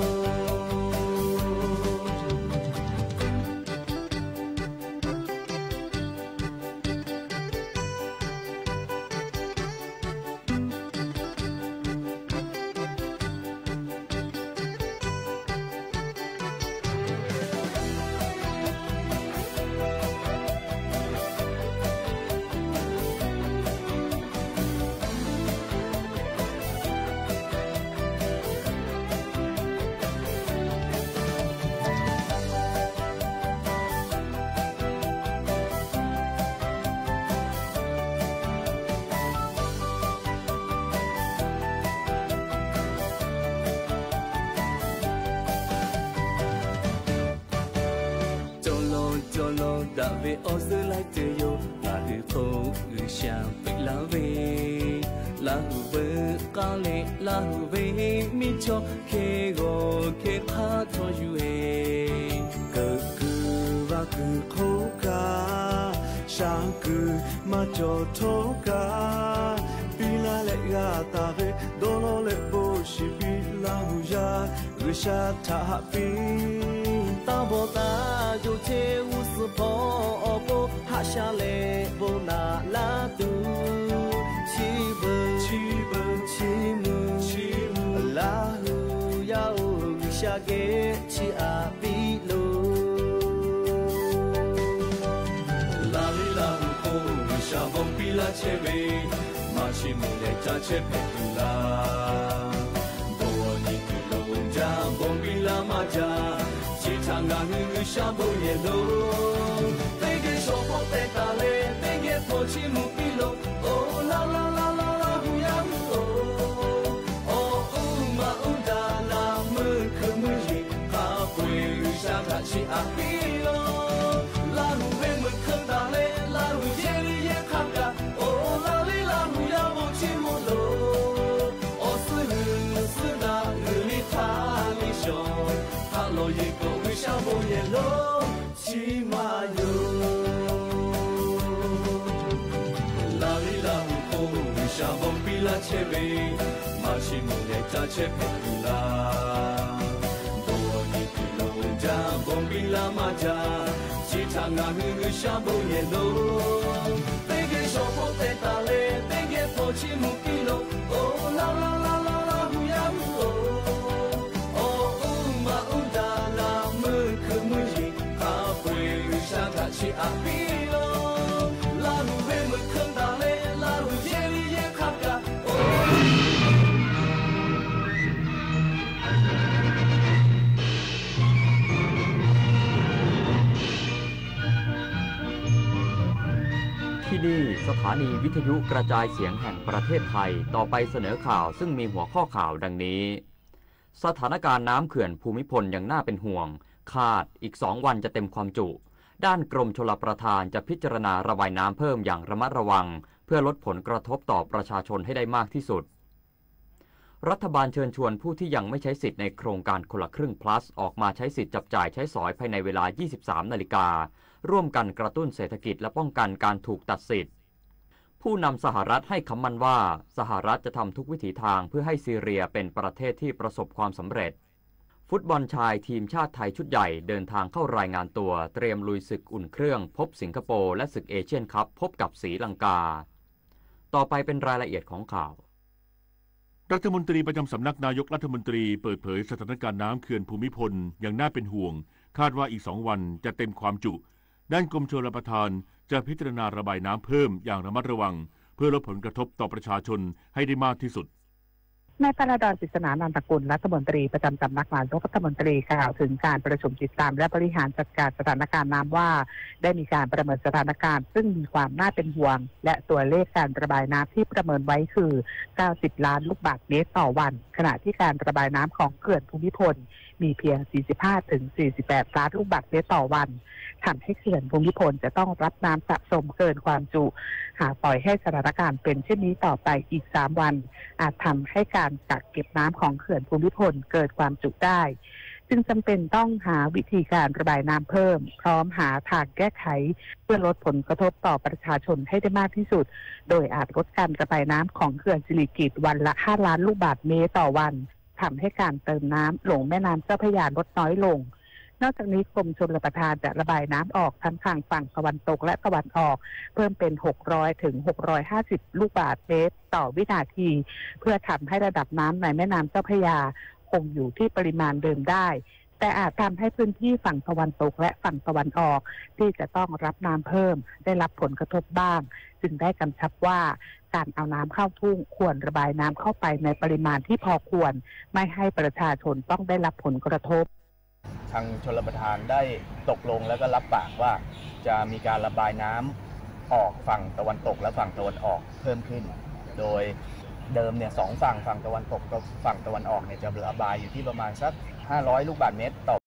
Cawˬ lawˬ cawˬ lawˬ daꞈ ve awˬ suhˉ laiˉ ceuˬ yoˬ. Ngaˬ hui hk'oˆ G'uiˬsha piˇ laˇ ve, Laˇhuˍ veuꞈ k'aˇ leh Laˇhuˍ ve miˇ chaw hk'e g'awˬ hk'e hk'aˇ htawˇ yuˬ e. Keuꞈ kuiˬ vaˇ kuiˬ hk'oˆ kaꞈ, sha kuiˬ maˇ cawˬ htawˇ kaꞈ, piˇ laˇ leh g'a taˍ ve dawˇ lawˇ leh bon shiˍ piˇ Laˇhuˍ yaˇ G'uiˬsha htaꞈ haꞈ piˇ. Taˇ bawˬ taˇ yoˬ ce g'uˇ suhˍ hpawˇ awˬ pon haꞈ sha leh bon naꞈ laˇ tuˬ, chi beuꞈ chi beuꞈ chi mvuhˇ chi mvuhˇ Laˇhuˍ yaˇ oˬ G'uiˬsha geh chi aꞈ piˇ loˬ. Laˇ liˇ Laˇhuˍ hk'oˆ G'uiˬsha bon piˇ laˇ chehˇ ve, maˇ chi mvuhˇ leh caˇ chehˇ hpehꞈ tuˬ laˇ. Bon awˬ nyi kuiˬ lo jaˇ bon piˇ laˇ maˇ jaˇ, chi htaꞈ ngaˬ hui G'uiˬsha bon yehˬ lonˉ. Teˇ geh shawˍ hpawˇ teh taˍ leh teˇ geh hpawˇ chi mvuhˇ piˇ loˬ. Oˬ laˇ laˇ laˇ laˇ Laˇhuˍ yaˇ oˬ, awˬ uˉ maˇ uˉ daꞈ laˇ meuˇ hkeuꞈ meuˇ yeˬ hk'a peu-eˬ G'uiˬsha htaꞈ chi aꞈ piˇ loˬ. Laˇhuˍ ve meuꞈ hkeuꞈ taˍ leh Laˇhuˍ yehˇ liˇ yehˇ hk'aˇ kaꞈ, oˬ laˇ liˇ Laˇhuˍ yaˇ bon chi mvuhˇ loˬ. Awˬ suhˉ g'uiˬ suhˉ daꞈ g'uiˬ liˇ hk'aˇ liˇ shawˍ, haꞈ lawˬ yeˬ k'o G'uiˬsha bon yehˬ lonˉ chi maˇ yoˬ. Laˇ liˇ Laˇhuˍ hk'oˆ G'uiˬsha bon piˇ laˇ chehˇ ve, maˇ chi mvuhˇ leh caˇ chehˇ hpehꞈ tuˬ laˇ. Bon awˬ nyi kuiˬ lo jaˇ bon piˇ laˇ maˇ jaˇ, chi htaꞈ ngaˬ hui G'uiˬsha bon yehˬ lonˉ. Teˇ geh shawˍ hpawˇ teh taˍ leh teˇ geh hpawˇ chi mvuhˇ piˇ loˬ. Oˬ laˇ laˇ laˇ laˇ Laˇhuˍ yaˇ oˬ, awˬ uˉ maˇ uˉ daꞈ laˇ meuˇ hkeuꞈ meuˇ yeˬ hk'a peu-eˬ G'uiˬsha htaꞈ chi aꞈ piˇ loˬ. Laˇhuˍ ve meuꞈ hkeuꞈ taˍ leh Laˇhuˍ yehˇ liˇ yehˇ hk'aˇ kaꞈ, oˬที่นี่สถานีวิทยุกระจายเสียงแห่งประเทศไทย ต่อไปเสนอข่าวซึ่งมีหัวข้อข่าวดังนี้ สถานการณ์น้ำเขื่อนภูมิพลยังน่าเป็นห่วง คาดอีกสองวันจะเต็มความจุ ด้านกรมชลประทานจะพิจารณาระบายน้ำเพิ่มอย่างระมัดระวัง เพื่อลดผลกระทบต่อประชาชนให้ได้มากที่สุด รัฐบาลเชิญชวนผู้ที่ยังไม่ใช้สิทธิ์ในโครงการคนละครึ่ง plus ออกมาใช้สิทธิ์จับจ่ายใช้สอยภายในเวลา ยี่สิบสาม นาฬิกา ร่วมกันกระตุ้นเศรษฐกิจและป้องกันการถูกตัดสิทธิ์ ผู้นำสหรัฐให้คำมั่นว่า สหรัฐจะทำทุกวิถีทางเพื่อให้ซีเรียเป็นประเทศที่ประสบความสำเร็จ ฟุตบอลชายทีมชาติไทยชุดใหญ่เดินทางเข้ารายงานตัว เตรียมลุยศึกอุ่นเครื่องพบสิงคโปร์ และศึกเอเชียนคัพพบกับศรีลังกา ต่อไปเป็นรายละเอียดของข่าว รัฐมนตรีประจำสำนักนายกรัฐมนตรีเปิดเผยสถานการณ์น้ำเขื่อนภูมิพลยังน่าเป็นห่วง คาดว่าอีกสองวันจะเต็มความจุ ด้านกรมชลประทานจะพิจารณาระบายน้ำเพิ่มอย่างระมัดระวัง เพื่อลดผลกระทบต่อประชาชนให้ได้มากที่สุด นายพาราดอน ปริศนานันทกุล รัฐมนตรีประจำสำนักนายกรัฐมนตรีกล่าวถึงการประชุมติดตามและบริหารจัดการสถานการณ์น้ำว่า ได้มีการประเมินสถานการณ์ซึ่งมีความน่าเป็นห่วง และตัวเลขการระบายน้ำที่ประเมินไว้คือ เก้าสิบ ล้านลูกบาศก์เมตรต่อวัน ขณะที่การระบายน้ำของเขื่อนภูมิพลมีเพียง สี่สิบห้า ถึง สี่สิบแปด ล้านลูกบาศก์เมตรต่อวัน ทำให้เขื่อนภูมิพลจะต้องรับน้ำสะสมเกินความจุ หากปล่อยให้สถานการณ์เป็นเช่นนี้ต่อไปอีก สาม วัน อาจทำให้การกักเก็บน้ำของเขื่อนภูมิพลเกินความจุได้ จึงจำเป็นต้องหาวิธีการระบายน้ำเพิ่ม พร้อมหาทางแก้ไข เพื่อลดผลกระทบต่อประชาชนให้ได้มากที่สุด โดยอาจลดการระบายน้ำของเขื่อนสิริกิติ์วันละ ห้าล้านลูกบาศก์เมตรต่อวัน ทำให้การเติมน้ำลงแม่น้ำเจ้าพระยาลดน้อยลง นอกจากนี้กรมชลประทานจะระบายน้ำออกทั้งทางฝั่งตะวันตกและตะวันออก เพิ่มเป็น หกร้อยถึงหกร้อยห้าสิบลูกบาศก์เมตรต่อวินาที เพื่อทำให้ระดับน้ำในแม่น้ำเจ้าพระยาคงอยู่ที่ปริมาณเดิมได้ แต่อาจทำให้พื้นที่ฝั่งตะวันตกและฝั่งตะวันออก ที่จะต้องรับน้ำเพิ่มได้รับผลกระทบบ้าง จึงได้กำชับว่า การเอาน้ำเข้าทุ่งควรระบายน้ำเข้าไปในปริมาณที่พอควร ไม่ให้ประชาชนต้องได้รับผลกระทบ ทางชลประทานได้ตกลงแล้วก็รับปากว่า จะมีการระบายน้ำออกฝั่งตะวันตกและฝั่งตะวันออกเพิ่มขึ้น โดยเดิมเนี่ยสองฝั่ง ฝั่งตะวันตกกับฝั่งตะวันออกเนี่ยจะระบายอยู่ที่ประมาณสัก ห้าร้อยลูกบาศก์เมตรต่อ